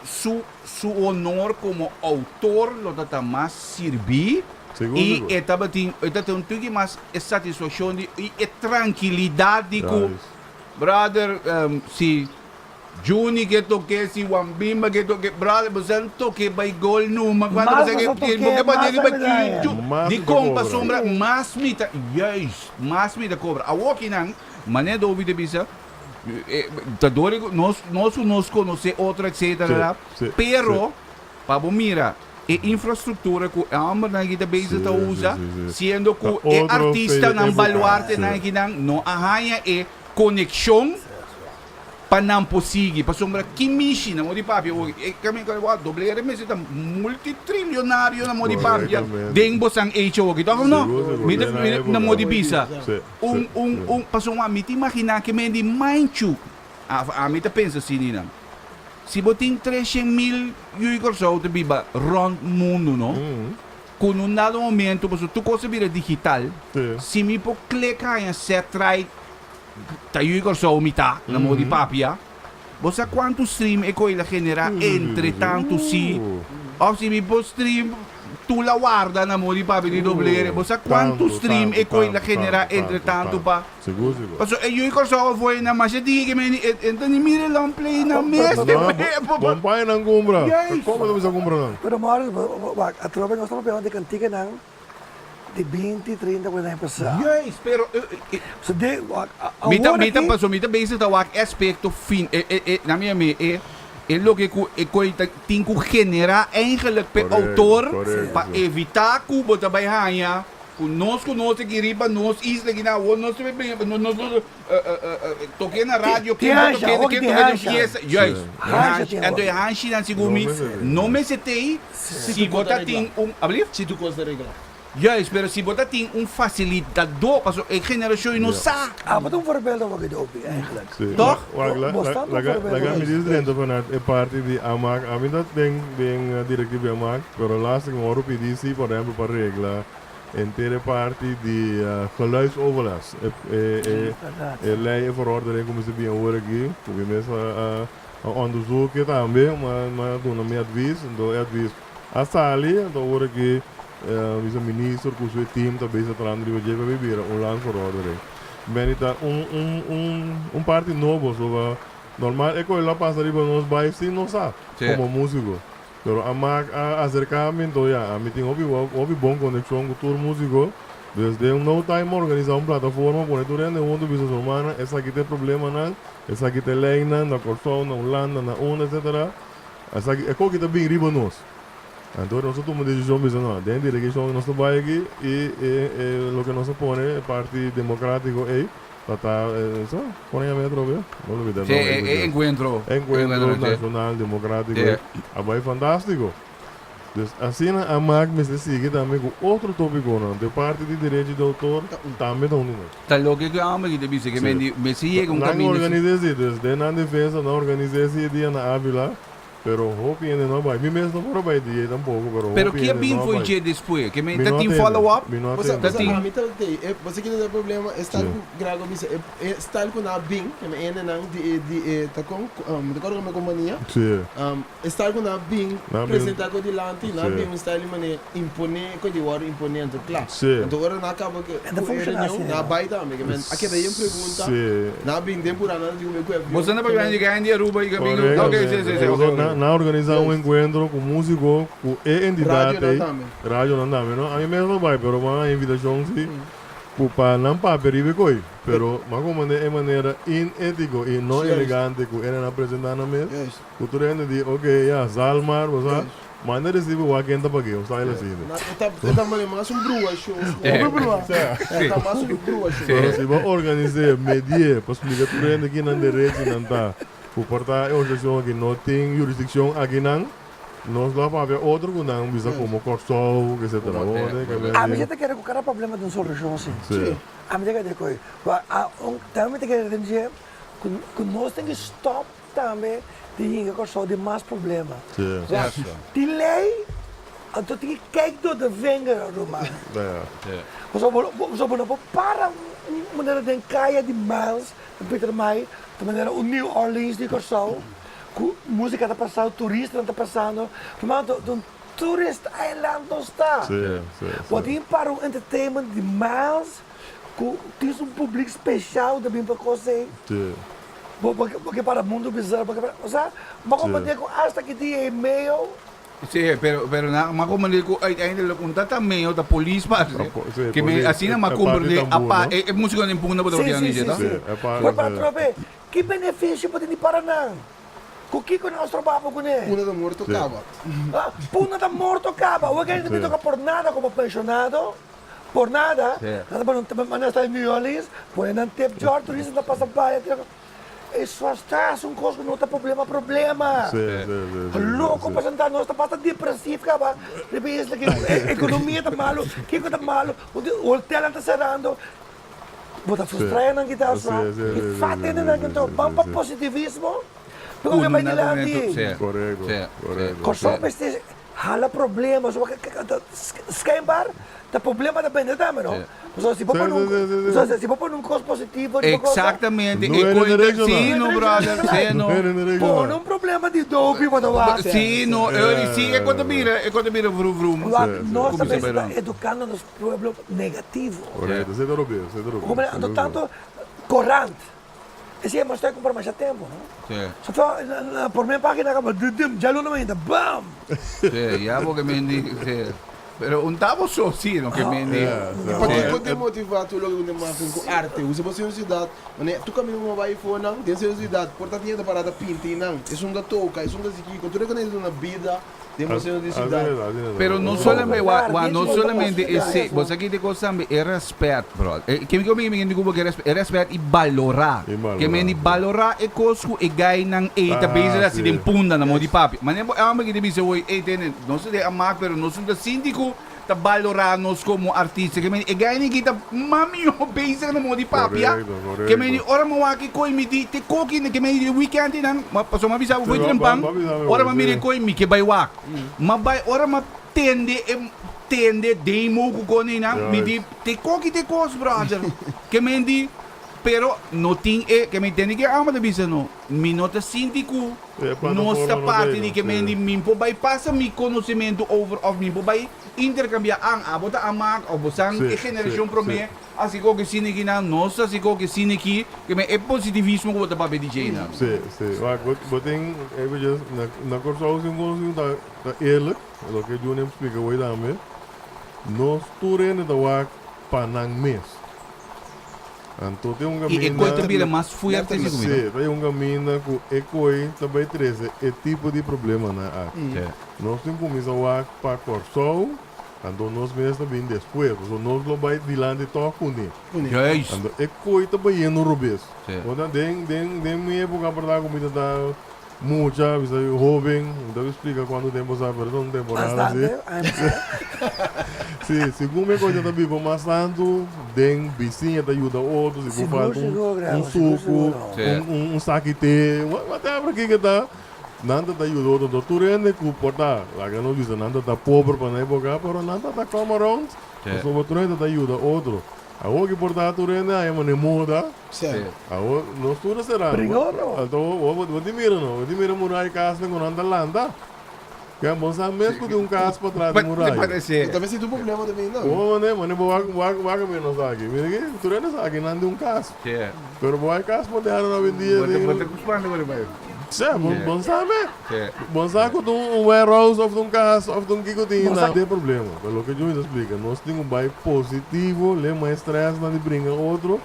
su su honor como autor lo ta ta mas sirbi Sigur, y sigur. e tabatin e ta tin un tiki mas e satisfaccion di y e trankilidad di cu Juist. brother si. Juni ke toke si Wambimba ke toke brother boso toke bay gol numa cuando Mas boso boso ke toke, boke mas bati riba ta medalla. kichu Mas di mi ta con cobra. pasobra mas mi ta juist mas mi ta cobra awoki nan mane Dovi ta bisa ta dor cu nos nos cu nos conoce otro etcetera Sí, sí, pero pa bo mira e infrastructura cu e hombernan aki ta bezig ta usa siendo cu e artistanan baluartenan akinan no a haya e conexion pa nan por sigui pasobra ki mishi na modi papia hoy e caminda cu a doblera mester ta multitrilionario na modi papia den bosan hecho hoki toch of no mi ta na modi bisa un un un pasobra mi ta imagina ke men di manchu ami ta pensa asina nan si bo tin treshen mil yu Kòrsou ta biba rònt mundu no ku un dado momento pasobra tur kos a bira digital si mi por klik haña set right Ta yu Kòrsou mi ta na modo di papia. Bo sa kuantu stream e koe la generá entre tantu si òf si mi por stream Tula Warda na modo di papia di doblere. Bo sa kuantu stream e koe la generá entre tantu pa pasobra e yu Kòrsou a fo'i na masha dia ke meni e ta ni mira e long play nan mes te Bon paña nan kumpra. Komo ta bisa kumpra nan? Pero Morris, wak, atrobe nos ta papia di kantikanan. Di binti, trinta ku aña pasá. Juist, pero So de, awor mi ta mi ta aki. paso mi ta bezig ta wak e aspecto fin e e e na mi mi e e loke ku e koi ta tin ku generá eigenlijk p'e outor pa evitá ku bo ta bai haña ku nos ku nos aki riba nos isla aki na awor nos ta bai nos nos nos toke na radio Tin ken ta hansha, toke awor ken tin toke den hansha. fiesta juist Hansha tin anto e awor. hanshinan segun mi no mester t'ei Si bo ta tin un, ablief? Si tu kos ta regla. Juist, pero si bo ta tin un facilitador, pasobra e generacion ei no sa. Ah, bo ta un voorbeeld awor ki Dopi, eigenlijk. Sí. Toch? Wak, la, Bo la, sta un laga, voorbeeld laga mi awor. dies drenta vanuit e parti di Amak. Ami ta den, den directie di Amak, pero laatste ku mi wòrdu pidi si, por ehempel, pa regla henter e parti di geluidsoverlast. E, e, e, e lei, e verordening ku mester bin awor aki, ku mi mes a, a A onderzoek e tambe, ma ma duna mi advies, enton e advies a sali, enton ora ki bisa minister ku su e team ta bezig trahando riba dje pa mi bira un landsverordening. Meni ta un un un un parti nobo, so pa normal e koe lo a pasa riba nos bai sin nos sa komo musiko, pero a mak a aserka mi, enton ya ami tin hopi hopi bon konekshon ku tur musiko, dus den no time a organisa un plataforma pone tur hende huntu bisa su rumannan esaki ta e problemanan. Esaki ta e leinan na Kòrsou, na Hulanda, na unda etcetera. Esaki e koki ta bin riba nos. Anto nos a tuma desishon bisa no, den direkshon nos ta bai aki i e e loke nos a pone e parti demokratiko ei ta ta sa pone yama atrobe? No lubida Sí, nomber e e enkuentro. Enkuentro Nashonal Demokratiko ei a bai fantastiko. Dus asina Amak mester sigui tambe ku otro topikonan. De parti di derecho di outor tambe ta un di nos. Ta loke ku e homber aki ta bisa ke men di mester yega un Nan kaminda si. organise si, dus den nan defensa nan organise si e dia na Avila, pero hopi hende no a bai. Mi mes no por a bai di ei tampoko, pero Pero hopi ke a hende bin no a for bai. dje despues? Ke men Mi ta no a tin tende, follow up? mi no a Bosa, tende. Ta bosa, tin. ami ta tei, e, bosa kiko ta e problema, e style Sí. ku Grago a bisa, e, e style ku nan a bin, ke men hendenan di e, di e, ta kon, mi ta kòrda ku mi kompania, Sí. E style ku nan a bin Nan a bin presentá ku dilanti, nan a Sí. bin un style di manera imponé, ku di wòrdu imponé anto kla. Sí. Anto ora nan a kaba ku E ta ku e funshoná reunion, asina, nan a no? bai tambe. Ke men a keda yen pregunta, Sí. nan a bin den purá, nan a di ku mi ku e avion. Boso na Ke papia men di gen di Aruba y gabin. Ok, sí, sí, sí, Correctamente. ok, ok. Nan a organisá un Juist. enkuentro ku músiko, ku e entidat Radionan ei, tambe. radionan tambe, no? Ami mes no bai, pero mi a invitashon sí. Ku pa nan papia riba e koi, pero m'a komprendé e manera inétiko i no elegante ku enen a presentá nan mes, ku tur hende di, ok, ya, Zalmar, bo sa, manda resibo wak ken ta pag'é, un style asina. E ta mane mas un brua show. Hopi brua. E ta mas un brua show. Pero si bo organis'é, medi'é pa splika tur hende kinan derechinan ta, ku por ta e organisashon aki no tin yurisdikshon akinan, Nos lo a papia otro ku nan bisa komo Kòrsou, etcetera. Bo hoor ke men Ami di. ya ta kere ku kada problema tin un solushon si. Sí. Ami ta kere ku tambe mi ta kere den dje ku ku nos tin ki stòp tambe di hinka Kòrsou den mas problema. Sí. Wak, tin lei, anto tin ki kijk door de vinger, ruman. Ja. Pasobra bo pasobra bo no por para un manera den kaya di Miles, di Pietermaai, ta manera un New Orleans di Kòrsou. Ku músika ta pasando, turistanan ta pasando, ruman ta un tourist island nos ta. Sí, sí, sí. Bo tin para un entertainment di miles ku tin un publik speshal ta bin pa kos ei. Sí. Bo bo bo ke para mundu bizar, bo ke para, osea, bo a komprendé ku asta ki dia e meyo. Sí, pero pero nan m'a komprendé ku uiteindelijk un ta ta meyo ta polis parse. Sí, Ke men polis, asina m'a e parti komprendé tambú, apa no? e e músikonan den punda bo ta Sí, papiando sí, dje, sí, ta? sí. Sí, e parti, Por para sí. atrobe, ki benefisio bo tin di para nan? Ku kiko nan a stroba bo kuné? Punda ta morto Sí. kaba. Ah, punda ta morto kaba. Awor ke Sí. no toka por nada komo penshonado. Por nada, nan ta pone un manera sta New Orleans, pone nan tip jar, turista ta pasa bai, e swasta un kos ku no ta problema problema. Loko presenta nos ta pasa depresiv kaba riba e isla ki ekonomia ta malu, kiko ta malu, hotelnan ta serando, bo ta frustra nan kita asina, i fati hende nan anto ban pa positivismo, pero ke bai dilanti. Kòrsou mester Hala problema, so schijnbaar ta problema ta bende tambe no. Pasobra si bo pone un, pasobra si bo pone un cos positivo riba cosa. Exactamente, e coi ta, si no brother, si no. Pone un problema di doping bo ta wak. Si no, e si e cosa bira, e cosa bira vrum vrum. Wak, nos ta mester ta educando nos pueblo negativo. Correcto, esey ta robes, esey ta robes. Como anto tanto corant. Esei a mostra ku por masha tempu, no? Sí. So fo na por mi página kaba dudim, djaluna mainta, bam! Sí, ya bo ke mendi, sí. Pero un tabo so sí, no ke mendi. Yeah, sí. I pakiko te motiva tur loke ku te maken ku arte? Usa bo den siudat, manera tur kaminda ku bo bai afó nan, den siudat, por ta tin hende pará ta pinta i nan, esun ta toka, esun ta hasi kiko, tur e ku nan duna bida. Den museo di ciudad. Pero no solamente, wa, wa, no solamente ese, bo sa ki kos tambe, e respet, bro. E, ke mi mi mi ku bo ke respet, e respet i balorá. I balorá, Ke men di sí. balorá e kos ku e gainan ei ta Ah, bezig hasi sí. den punda na mo di papia. Manera bo elma ki ta bisa hoy, ey tene, nos ta den a mak, pero nos no ta sinti ku ta balorá nos komo artista. Ke men di, e gainan aki ta mami yo bezig na mo di papia. Korekto, korekto. Ke men di, ora mi wak e koi mi di, te koki, ke men di, weekend nan, ma pasobra mi a bisa bo Sí, fo'i ba, ba, trempan, ba bisa mi ora hoy, mi mira e sí. koi mi ke bai wak. Ma bai ora ma tende e tende demo ku kone nan, mi di, Juist. te koki te kos brother. Ke men di, pero no tin e, ke men tende ke ama ta bisa no, mi no ta sinti ku E nos plataforma ta no parti ta di ei, ke men sí. di mi por bai pasa mi konosementu over of mi por bai interkambia an abo ta amak of bo san Sí, e sí, generashon sí. promé Asi ko ke sine ki nan, nos ta asi ko ke sine ki, ke men e positivismo ku bo ta papia di djei nan. Sí, sí. Wak, bo, bo tin, eventjes, na, na Kòrsou si un kos ku ta, ta eerlijk, loke Juni a splika hoy tambe, nos tur hende ta wak pa nan mes. Anto tin un I e kaminda. koi ta bira mas fuerte si ku mi Sí, no? ta un kaminda ku e koi ta bai trese e tipo di problemanan aki. Sí. Nos tin kuminsá wak pa Kòrsou. Anto nos mes ta bin despues, pasobra nos lo bai dilanti tòg kuné. Juist. Anto e koi ta bayendo robes. Sí. Ora den den den mi epoka berdad ku mi ta ta mucha, mi ta hoben, mi ta splika kuantu tempu sa, pero ta un temporada si. Bastante, I'm sure. Si, segun mi koi ta ta biba mas tantu den bisiña ta yuda otro, si bo Sigur, falta un sigur, un Grego, sigur, suku, sigur. Sí. un un un saki te, whatever kiko ta. Nan ta ta yuda otro, no tur hende ku por ta, laga nos bisa nan ta ta pober pa nan epoka, pero nan ta ta come around, pasobra tur hende ta ta yuda otro. Awor ki por ta tur hende haña manera moda, awor nos tur a sera. Anto bo tin mira no, bo tin mira murai kasnan ku nan ta lanta. Ke bo sa mes ku tin un kas patras di murai. Ta mester tin problema tambe nan. Bo mane, mane bo wak wak wak mira nos aki. Mira ki tur hende sa aki nan tin un kas. Pero bo wak kas moderno awendia. Bo ta ku spanta bo riba. Sè, bon, bon sa me. Bon sa ku ta un warehouse of ta un kas of ta un kiko tin na. Te problema. Pero loke Joey ta splika, nos tin un bai positivo, le mas stress nan di bringa otro,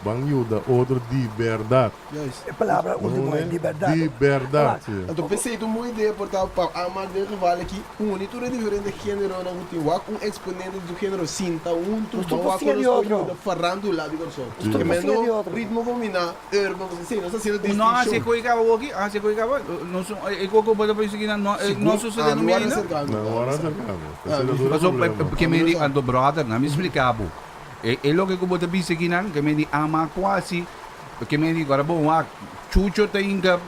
ban yuda otro di bèrdat. Juist. E palabra ultimo e di bèrdat. Di bèrdat, si. Anto p'esei ta un bon idea por ta pa amak den geval aki uni tur e diferente generonan ku tin. Wak un exponente di tur genero sinta huntu, Nos tur ban por wak siña kon di nos por otro. yuda farandula di Kòrsou. Nos tur Ke por siña di mendo otro. ritmo kombiná. Urban, sí, nos ta haciendo No hace distinción. koe kaba woki, hace koe kaba, no su, e koe ku bo ta pensa ki nan no, Sigur, no sucede ah, no mi mi wara ainda. acerca mi. Nan wara acerca mi. Ese ta tur e Paso, problema. ke men di, anto brother, nan mi splica bo. E, e loke ku bo ta bisa ki nan, ke men di ama kuasi, ke men di, ora bon wak, Chucho ta inka,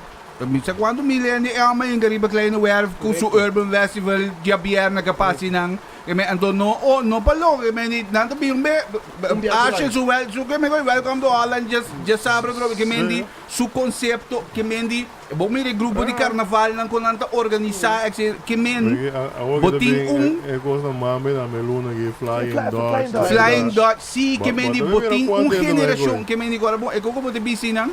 mi sa kuantu mil hende e ama inka riba Kleine Werf ku su Urban Festival djabièrnè ka pasa nan. Ke men anto no oh no pa loke ke men di nan ta bin be Un biaha Ashe bai. su wel su ke men koe welcome to Holland dje dje sabra trobe ke men di su concepto ke men di bo mira e grupo di carnaval nan kon nan ta organisa etc ke men Miki, a- awor bo ki ta tin bin un e, e kos na mame na me luna ki Flying Fly- Dutch. Flying Dutch. Flying Dutch si Ba- ke men ba di tambe bo mira tin un kuantu hende bai generashon koe. ke men di ku ora bo e koko bo ta bisi nan.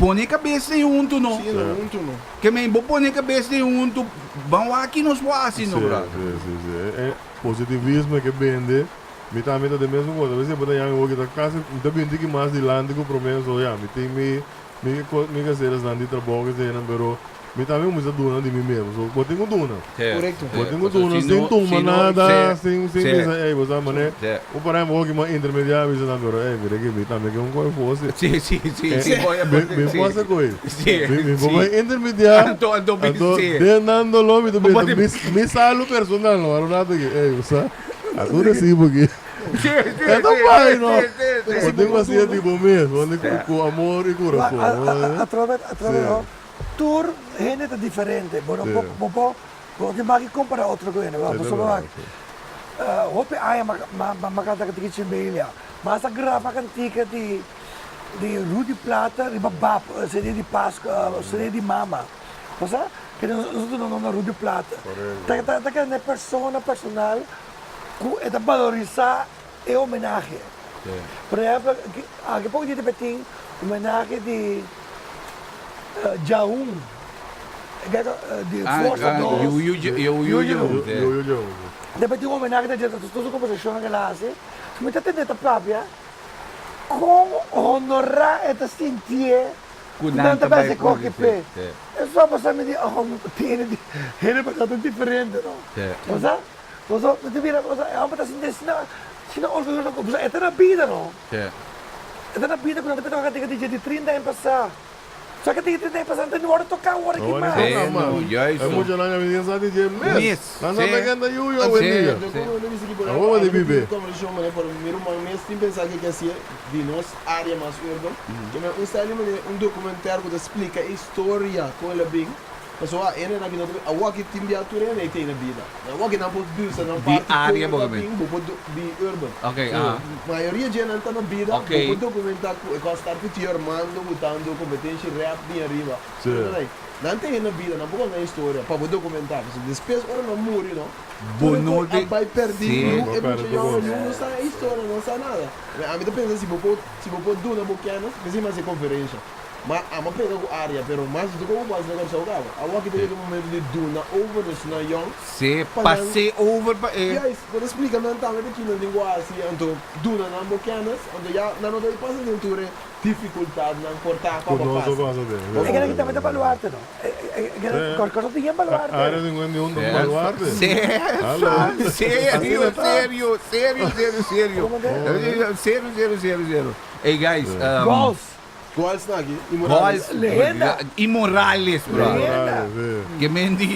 Pone kabes den huntu no. Sí, no, huntu no. Ke men bo pone kabes den huntu, ban wak ki nos por hasi no, brother. Sí, sí, sí. E positivismo ke bende, mi tambe ta den mesun kos. A veces bo ta yama mi bo ki ta kasi, mi ta binti ki mas dilanti ku prome, so ya, mi tin mi, mi mi keseresnan di trabou kesenan, pero Mi tambe cuminsa duna di mi mesmo. So, bo tin cu duna. Correcto. Bo tin cu duna sin tuma nada, sin sin bisa, ey, bo sa mane, un pará mi hoki mas intermedia bisa nan, pero ey, mira aki, mi tambe ke un coy fosi. Sí, sí, sí, sí, voy a Mi, mi sí. por hace coy. Sí, Mi, mi por sí. bay intermedia. Anto, anto, mi, Anto, sí. den nan dolor mi ta Bo bisa, tin- mi, mi salu personal, no, a un rato aki, ey, bo sa, a tu recibo aki. Sí, sí, E ta sí, bai, sí, no. sí, sí, Bo sí. tin cu haci di bo mes, bo tin cu, cu amor y curason, A, a, a, atrobe, atrobe, Sí. no? Tur hende ta diferente. Bo no Sí. por, bo por, bo no tin mag di compara otro cu hende. E ta Pasobra verdad, wak, sí. hopi aña ma, ma, ma, ma canta cantica Chimbelia. Mas a graba cantica di, di Rudy Plata riba bap, CD di Pascua, CD di Mama. Bo sa? Ke nos, nos a duna nomber na Rudy Plata. Correcto. Ta, ta, ta kende persona personal ku e ta balorisá e homenahe. Por ehèmpel, aki poko dia ta tin homenahe di Djaun, di Forsa Dos. Yuyu Djaun. Yuyu Djaun. Ta tin homenahe ta dje tur su komposishonnan ku el a hasi. Mi ta tende ta papia kon honorá e ta sintié Ku ku nan nan ta ta bai bai koki p'e. Esaki a pasa mi di, oh, hende hende ta diferente no. Bo sa? Boso no ta mira cosa, e homber ta sinti asina, asina orguyoso ku e ta na bida no. E ta na bida ku nan ta toka kantika di dje di 30 aña pasá. Sa kantika di 30 aña pasá no ta wòrdu toká awor aki mas. Sí, no, juist. E muchanan a bini sa di dje mes. Mes, Nan sa sí. ta kenta yuyu awendia. Sí, sí. Awor bo di bibe. Konversashon manera por mi ruman mes tin pensa ke ke hasié di nos área mas urban. Ke men un style di manera un dokumentario ku ta splika e historia kon el a bin. Pasobra a hende nan ki no ta bin awor ki tin bia tur hende ei ta na bida. Awor ki nan por bisa nan Di parti área kon bo ta ke bin, bo por do di urban. Ok, aha. Mayoria dje nan ta na bida, Ok. bo por documentá ku e kos ta ku Tio Armando botando kompetenshi rap bin ariba. Sí. Nan ta hende na bida, nan por konta nan historia pa bo dokumentá. Pasobra despues ora nan muri no, Bo tur e no kos a de bai pèrdí, Sí. yu Bo e pèrdè mucha tur yònga kos. yu no sa e historia, no sa nada. Ami ta pensa si bo por si bo por duna bo kènis, mester hasi e konferensha. Ma ama pega ku área, pero mas di komo pasa na Kòrsou kaba. Awor aki ta yega e momento di duna over na esnan yòn Se pa nan. pas'é over pa e. Juist, bo ta splika nan tambe ta kinan tin ku hasi, anto duna nan bo kènis, anto ya nan no ta pasa den tur e difikultatnan por ta Ku pa nos a pasa. pasa den. E keda ki tambe ta baluarte no. E keda Kòrsou tin yen baluarte. Área 51 ta un baluarte. Serio, serio, serio, serio, serio, serio. Serio, serio, serio, serio. Ey guys, Goals. Goals na aki y Morales. Goals Leyenda. y Morales, bro. Leyenda. Ke men di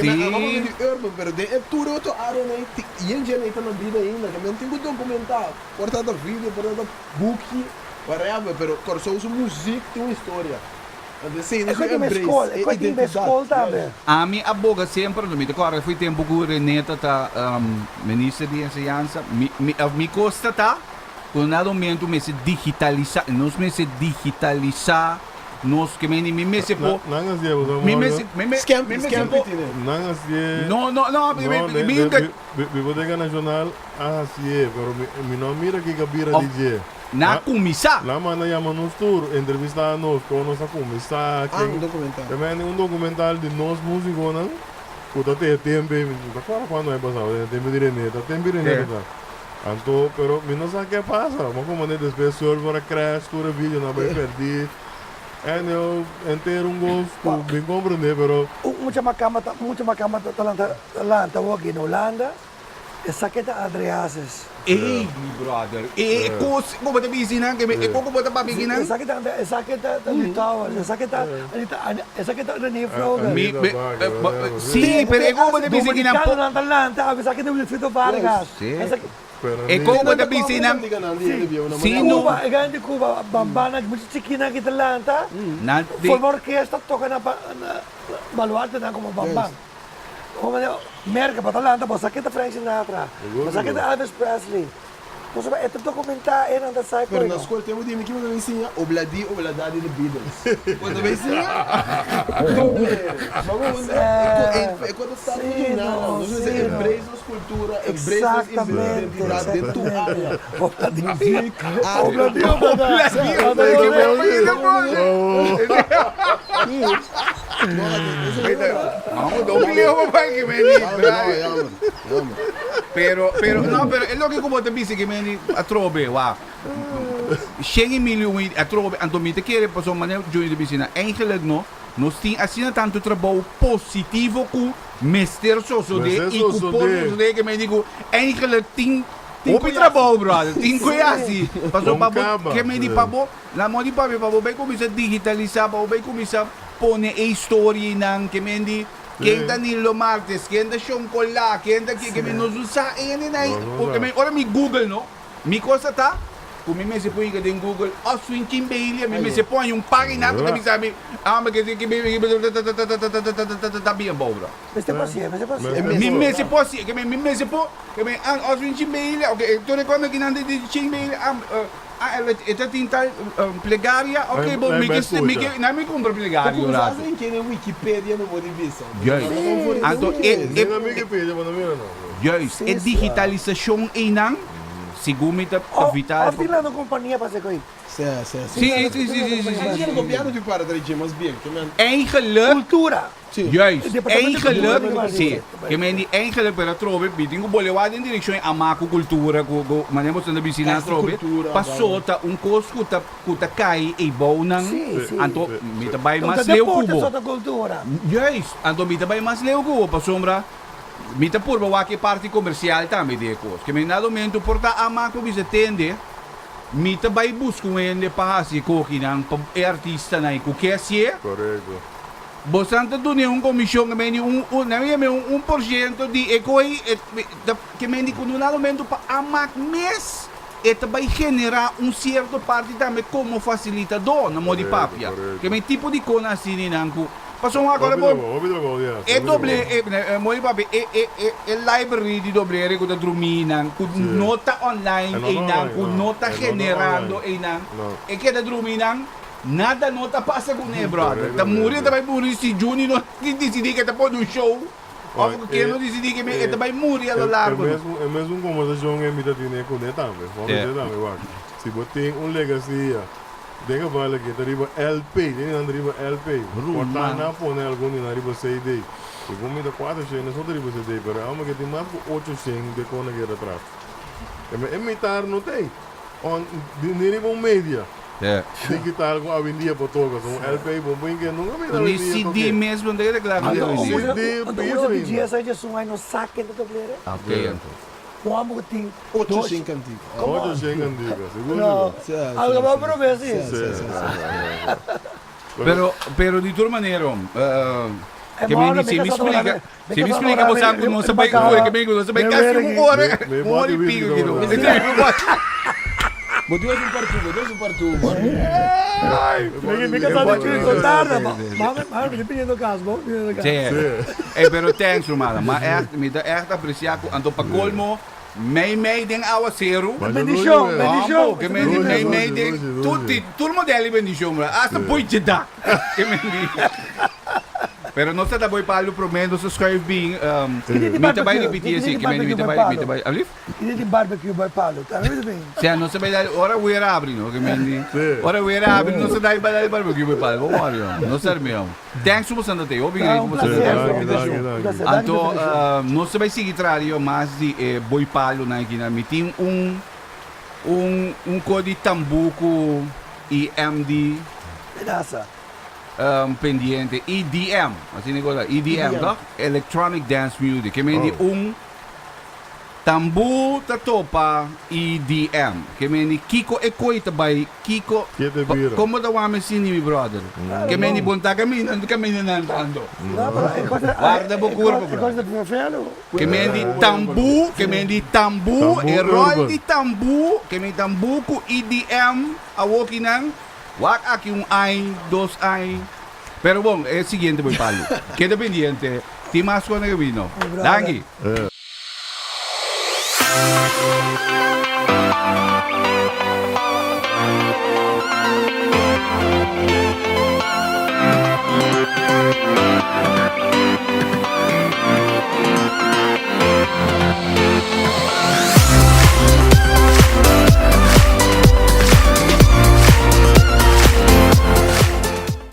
Sí. Di urban, pero den e tur otro área nei yen dje nei ta na bida ainda. Ke men tin ku dokumentá. Por ta ta video, por ta ta buki, whatever, pero Kòrsou su muzik tin un historia. Anto esei E nos kos tin di embrace, skol, e e kos di identidat. skol tambe. Ami a boga semper, mi ta kòrda foi tempu ku Reneta ta minister di enseñansa, mi mi mi kos ta ta Ku na dado momento mester digitalisa, nos mester digitalisa nos ke meni mi mester por Nan hasié bo sa mi morgan? mester mi mi Scam, mi mester scam por tine. Nan hasié No no no mi No, mi de mi de nunca Biblioteca Nacional a hasié, pero mi mi no a mira kiko a bira Of di dje. nan a Na kuminsá. nan manda yama nos tur, entrevistá nos, kon nos a kuminsá, Ah, ken un documental. Te mende un documental di nos músikonan ku ta te e tempu ei, mi no ta kòrda kuando a pasá, e tempu di René, ta tempu di René ta. Anto, pero mi no sa ke pasa. Bo komand'é despues server a crash, tur e videonan bai perdí. Anyhow, henter un gos ku mi komprendé, pero. Un mucha makamba ta mucha makamba ta lanta lanta awor aki na Hulanda, esaki ta Andreases. Ey, mi brother, e kos ku bo ta bisti nan, e kos ku bo ta papia aki nan. Esaki ta esaki ta Litouwers, esaki ta esaki ta René Froger. Mi, si, pero e kos ku bo ta bisti aki nan. Dominicanonan ta lanta, esaki ta Wilfrido Vargas. Si. E kos ku bo ta bisti nan. Si, no. Cuba, e gana di Cuba, bambana, mucha chikinan ki ta lanta, forma orkesta, toka na baluartenan komo bamban. Merka, bo ta lanta, bo sa ken ta Frank Sinatra, bo sa ken ta Elvis Presley. Pasobra e ta dokumentá e nan ta sa Pero na skol tempu di mi kiba ta bin siña? Obladi oblada di The Beatles. Bo ta bin siña? Doble. E ku ta start ku nada. Nos mester embrace nos kultura, embrace nos identidat den tur área. Muzik, arte. Obladi oblada. Obladi oblada. Pero, pero, no, pero e loke ku bo ta bisa ke meni atrobe, wak. Shen i mil i atrobe, anto mi ta kere pasobra manera Juni ta bisa na, eigenlijk no, nos tin asina tantu trabou positivo ku mester sosodé i ku por sosodé ke meni ku eigenlijk tin hopi trabou, brother, tin ku hasi. Pasobra pa bo, ke meni pa bo, na modo di papia, pa bo bai kuminsá digitalisá, pa bo bai kuminsá pone e historianan ke meni Ken ta Nilo Martes, ken ta Shon Colá, ken ta ke, ke mi nos no sa e hendenan ei, porque mi ora mi google no, mi cosa ta cu mi mester pon yega den google Oswin Kimbelia, mi mester pon un pagina cu ta bisa mi, ah ke ke ta bien bou bro. Mester por hacié, mester por hacié. Mi mester por hacié, ke mi mester por, ke mi ah Oswin Kimbelia, ok, tur e cosa kinan di Kimbelia, ah Ah, e ta tin tal plegaria? Ok, bo, mi ke, mi ke, nan mi kumpra plegaria un rato. Kuminsá kende Wikipedia no por di bisa. Juist. Anto e, e, juist, e digitalisashon einan, segun mi ta vital. Of tin nan un kompania pa hasi koi. Sí, sí, sí. Sí, sí, sí, sí, sí, sí. Gobièrnu tin para trae dje mas bien, ke men. Eigenlijk. Kultura. Juist, eigenlijk, si, ke men di eigenlijk, pero atrobe mi tin ku bolewá den direkshon e ama ku kultura, ku ku manera boso ta bisina atrobe, paso ta un kos ku ta ku ta kai eibounan, anto mi ta bai mas leu ku bo. Juist, anto mi ta bai mas leu ku bo, pasobra mi ta purba wak e parti komersial tambe di e kos. Ke men dado momento por ta ama ku bisa tende, mi ta bai buska un hende pa hasi e kokinan pa e artistanan ku ke hasié. Bosan ta dun'é un komishon ke mende un un nan yam'é un un por siento di e koe e ta ke mende ku no na momento pa amak mes e ta bai generá un sierto parti tambe komo fasilitadó na modo di papia ke men tipo di kona asina nan ku pasobra un akora bo e doble e modo di papia e e e e library di doblere ku ta drumí nan ku no ta online einan ku no ta generando einan e keda drumí nan. Nada no ta pasa cu ne, brother. Ta muri e ta bay muri si Juni no dicidi cu e ta pone un show of cu ken no dicidi cu e ta bay muri a lo largo. E mesun conversacion e mi ta tene cu ne tambe. Bo a bisa tambe, wak, si bo tin un legacia, den geval aki e ta riba LP, tin di nan ta riba LP, por ta nan a pone algun di nan riba CD. Segun mi ta 400 so ta riba CD, pero e homber ke tin mas cu 800 de con a keda atras. E mitar no t'ey. On, ni riba un media. Digital ku awendia por toka. So un LP bo por inke nunka mira Ni awendia CD toke. mes bo no ta keda kla ku Anto awendia. usa CD anto pio usa ainda. DJ sa dje sun ai no sa ken ta toplere. Ok anto. Un homber ku tin Ocho dos shen kantika. Come Ocho on. shen kantika, sigur No, sigur. Sí, algo sí, bo sí. prome si. Sí, sí, sí, sí. Pero pero di tur manera E ke mi mòrda si mi mi ka sa ora splika mi mi si ka mi sa splika ora bo mi sa ku nos a bai mi ke mi ku nos a bai mi kasi un ora Mi un ora bòti i whisky piko ta ki no. ora. Bo tin un partu, bo tin un partu. Mi mi ka sa di pidiendo tarda ma mami mami mi pidiendo kas bo pidiendo kas. Sí. Ey pero thanks rumannan ma echt mi ta echt aprecia ku anto pa colmo mei mei den awaceru. Bendicion bendicion. Ke men di mei mei den tur ti tur model di bendicion bro hasta boy djedak ke men di pero nos ta ta boy palu prome nos ta schuif bin mi ta bai ripiti esi ke men di mi ta bai mi ta bai alblief. Kiko di barbecue boy palu tambe mi ta bin. Sea nos ta bai dal ora weer abri no ke men di ora weer abri nos ta dal bai dal barbecue boy palu bo wori hombre nos ta arm'e hombre. Thanks ku boso ta tey hopi great ku boso ta tey. Anto nos ta bai sigui traha riba mas di e boy palunan aki nan. Mi tin un un un ko di tambuku i MD pendiente EDM asina e cosa EDM toch Electronic Dance Music ke men di un Tambú ta topa EDM. Ke meni kiko e koi ta bai kiko Como ta wami sini mi brother Ke meni bon ta camina camina nan tanto Warda bo curpa brother Ke meni tambú ke meni tambú e rol di tambú ke meni tambú ku EDM awoki nan wak aki un ai dos ai Pero bon e siguiente boy palu Keda pendiente tin mas kos na camino Danki.